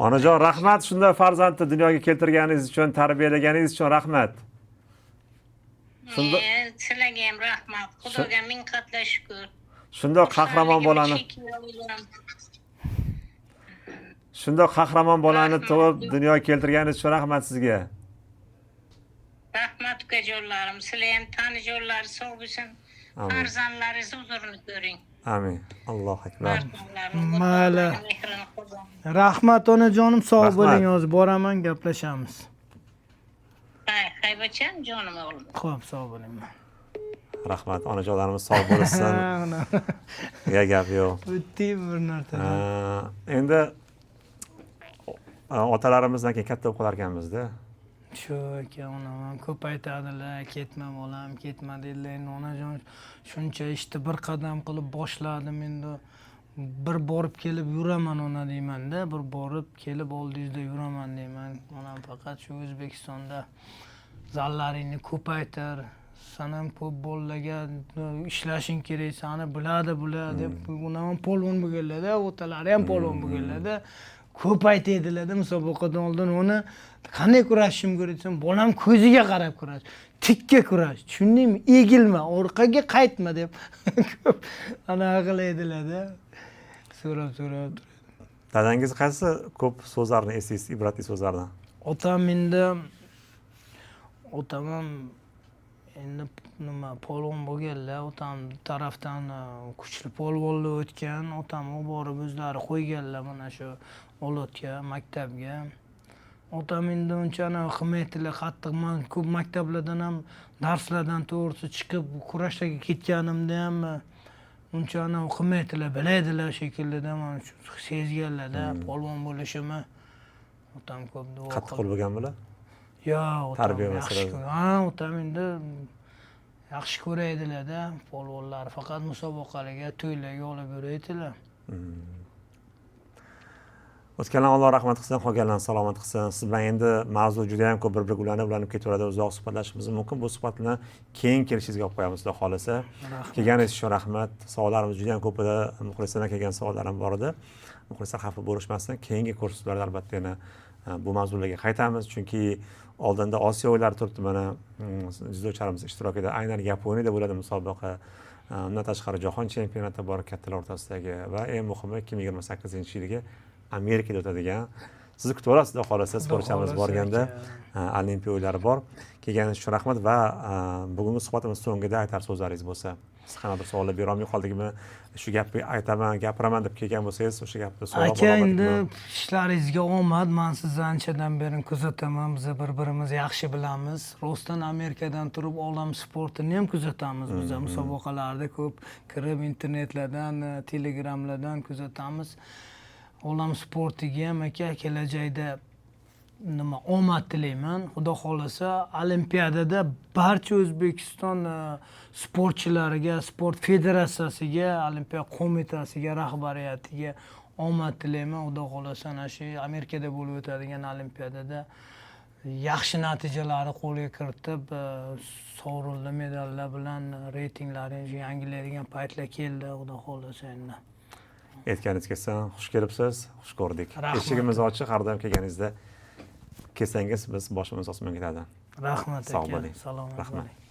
[SPEAKER 1] Onajon, rahmat shunday farzandni dunyoga keltirganingiz uchun, tarbiyalaganingiz uchun rahmat.
[SPEAKER 3] Shunda sizlarga ham rahmat. Xudoga ming qatla shukr.
[SPEAKER 1] Shundoq qahramon bolani Shundoq qahramon bolani tug'ib dunyoga keltirganingiz uchun rahmat sizga.
[SPEAKER 3] Rahmat ukajonlarim, sizlar ham tanijonlari sog' bo'lsin. Farzandlaringiz huzurini ko'ring.
[SPEAKER 1] Amin. Allohu akbar.
[SPEAKER 2] Mayli. Rahmat onajonim, sog' bo'ling. Hozir boraman, gaplashamiz.
[SPEAKER 3] Hay, bacham, jonim o'g'lim.
[SPEAKER 2] Xo'p, sog' bo'ling.
[SPEAKER 1] Rahmat, onajonlarimiz sog' bo'lsin. Ya gap yo'q.
[SPEAKER 2] O'tdi bir narsa.
[SPEAKER 1] Endi otalarimizdan keyin katta bo'lib qolar ekanmiz-da.
[SPEAKER 2] Shu aka, onam ham ko'p aytadilar, ketma bolam, ketma dedilar. Endi onajon shuncha ishni bir qadam qilib boshladim, endi bir borib kelib yuraman ona deyman-da, bir borib kelib oldingizda yuraman deyman. Onam faqat shu O'zbekistonda zallaringni ko'paytir, san ham ko'p bolalarga ishlashing kerak, sani biladi bular deb. Onam ham polvon bo'lganlar-da, otalari ham polvon bo'lganlar-da. Ko'p aytadilar-da musobaqadan oldin uni qanday kurashishim kerak desam, bolam ko'ziga qarab kurash, tikka kurash, tushundingmi? Egilma, orqaga qaytma deb ko'p anaqa qilaydilar-da. So'rab turadi.
[SPEAKER 1] Dadangiz qaysi ko'p so'zlarni eslaysiz, ibratli so'zlarni?
[SPEAKER 2] Otam endi, otam ham endi nima polvon bo'lganlar, otam tarafdan kuchli polvonlar o'tgan, otam u borib o'zlari qo'yganlar mana shu Olotga, maktabga. Otam endi uncha anaqa qilmaydilar, qattiq. Man ko'p maktablardan ham darslardan to'g'risi chiqib kurashlarga ketganimda ham uncha anaqa qilmaydilar, biladilar shekillida, mana shu sezganlarda polvon bo'lishimni. Otam ko'p duo qildi.
[SPEAKER 1] Qattiq qo'l bo'lganmilar?
[SPEAKER 2] Yo'q, otam
[SPEAKER 1] tarbiya masalasi.
[SPEAKER 2] Ha, otam endi yaxshi ko'raydilar-da polvonlar, faqat musobaqalarga, to'ylarga olib yuraydilar.
[SPEAKER 1] O'tganlar Alloh rahmat qilsin, qolganlarni salomat qilsin. Siz bilan endi mavzu juda ham ko'p, bir biriga ulanib ulanib ketaveradi, uzoq suhbatlashishimiz mumkin. Bu suhbatni keyin kelishingizga olib qo'yamiz, Xudo xohlasa. Kelganingiz uchun rahmat. Savollarimiz juda ham ko'p edi, muxlislardan kelgan savollar ham bor edi. Muxlislar xafa bo'lishmasin, keyingi ko'rsatuvlarda albatta yana bu mavzularga qaytamiz, chunki oldinda Osiyo o'yinlari turibdi, mana dzyudochilarimiz ishtirokida aynan Yaponiyada bo'ladi musobaqa. Undan tashqari jahon chempionati bor kattalar o'rtasidagi va eng muhimi 2028-yilgi Amerikada o'tadigan. Sizni kutib olasiz, Xudo xohlasa, sportchimiz borganda Olimpiya o'yinlari bor. Kelganingiz uchun rahmat va bugungi suhbatimiz so'ngida aytar so'zlaringiz bo'lsa, siz qanaqadir savollar bera olmay qoldikmi, shu gapni aytaman, gapiraman deb kelgan bo'lsangiz, o'sha gapni so'rab
[SPEAKER 2] aka, endi ishlaringizga omad. Man sizni anchadan beri kuzataman, biz bir-birimizni yaxshi bilamiz. Rostdan Amerikadan turib olam sportini ham kuzatamiz biz, musobaqalarda ko'p kirib internetlardan, telegramlardan kuzatamiz. Olam sportiga ham aka kelajakda nima omad tilayman. Xudo xohlasa olimpiadada barcha O'zbekiston sportchilariga, sport federatsiyasiga, olimpiya qo'mitasiga, rahbariyatiga omad tilayman. Xudo xohlasa ana shu Amerikada bo'lib o'tadigan olimpiadada yaxshi natijalarni qo'lga kiritib, sovrinli medallar bilan reytinglarni yangilaydigan paytlar keldi, Xudo xohlasa endi.
[SPEAKER 1] Aytganingiz kelsin, xush kelibsiz, xush ko'rdik. Eshigimiz ochiq, har doim kelganingizda kelsangiz biz boshimiz osmonga ketadi.
[SPEAKER 2] Rahmat aka.
[SPEAKER 1] Sog' bo'ling.
[SPEAKER 2] Salomat bo'ling.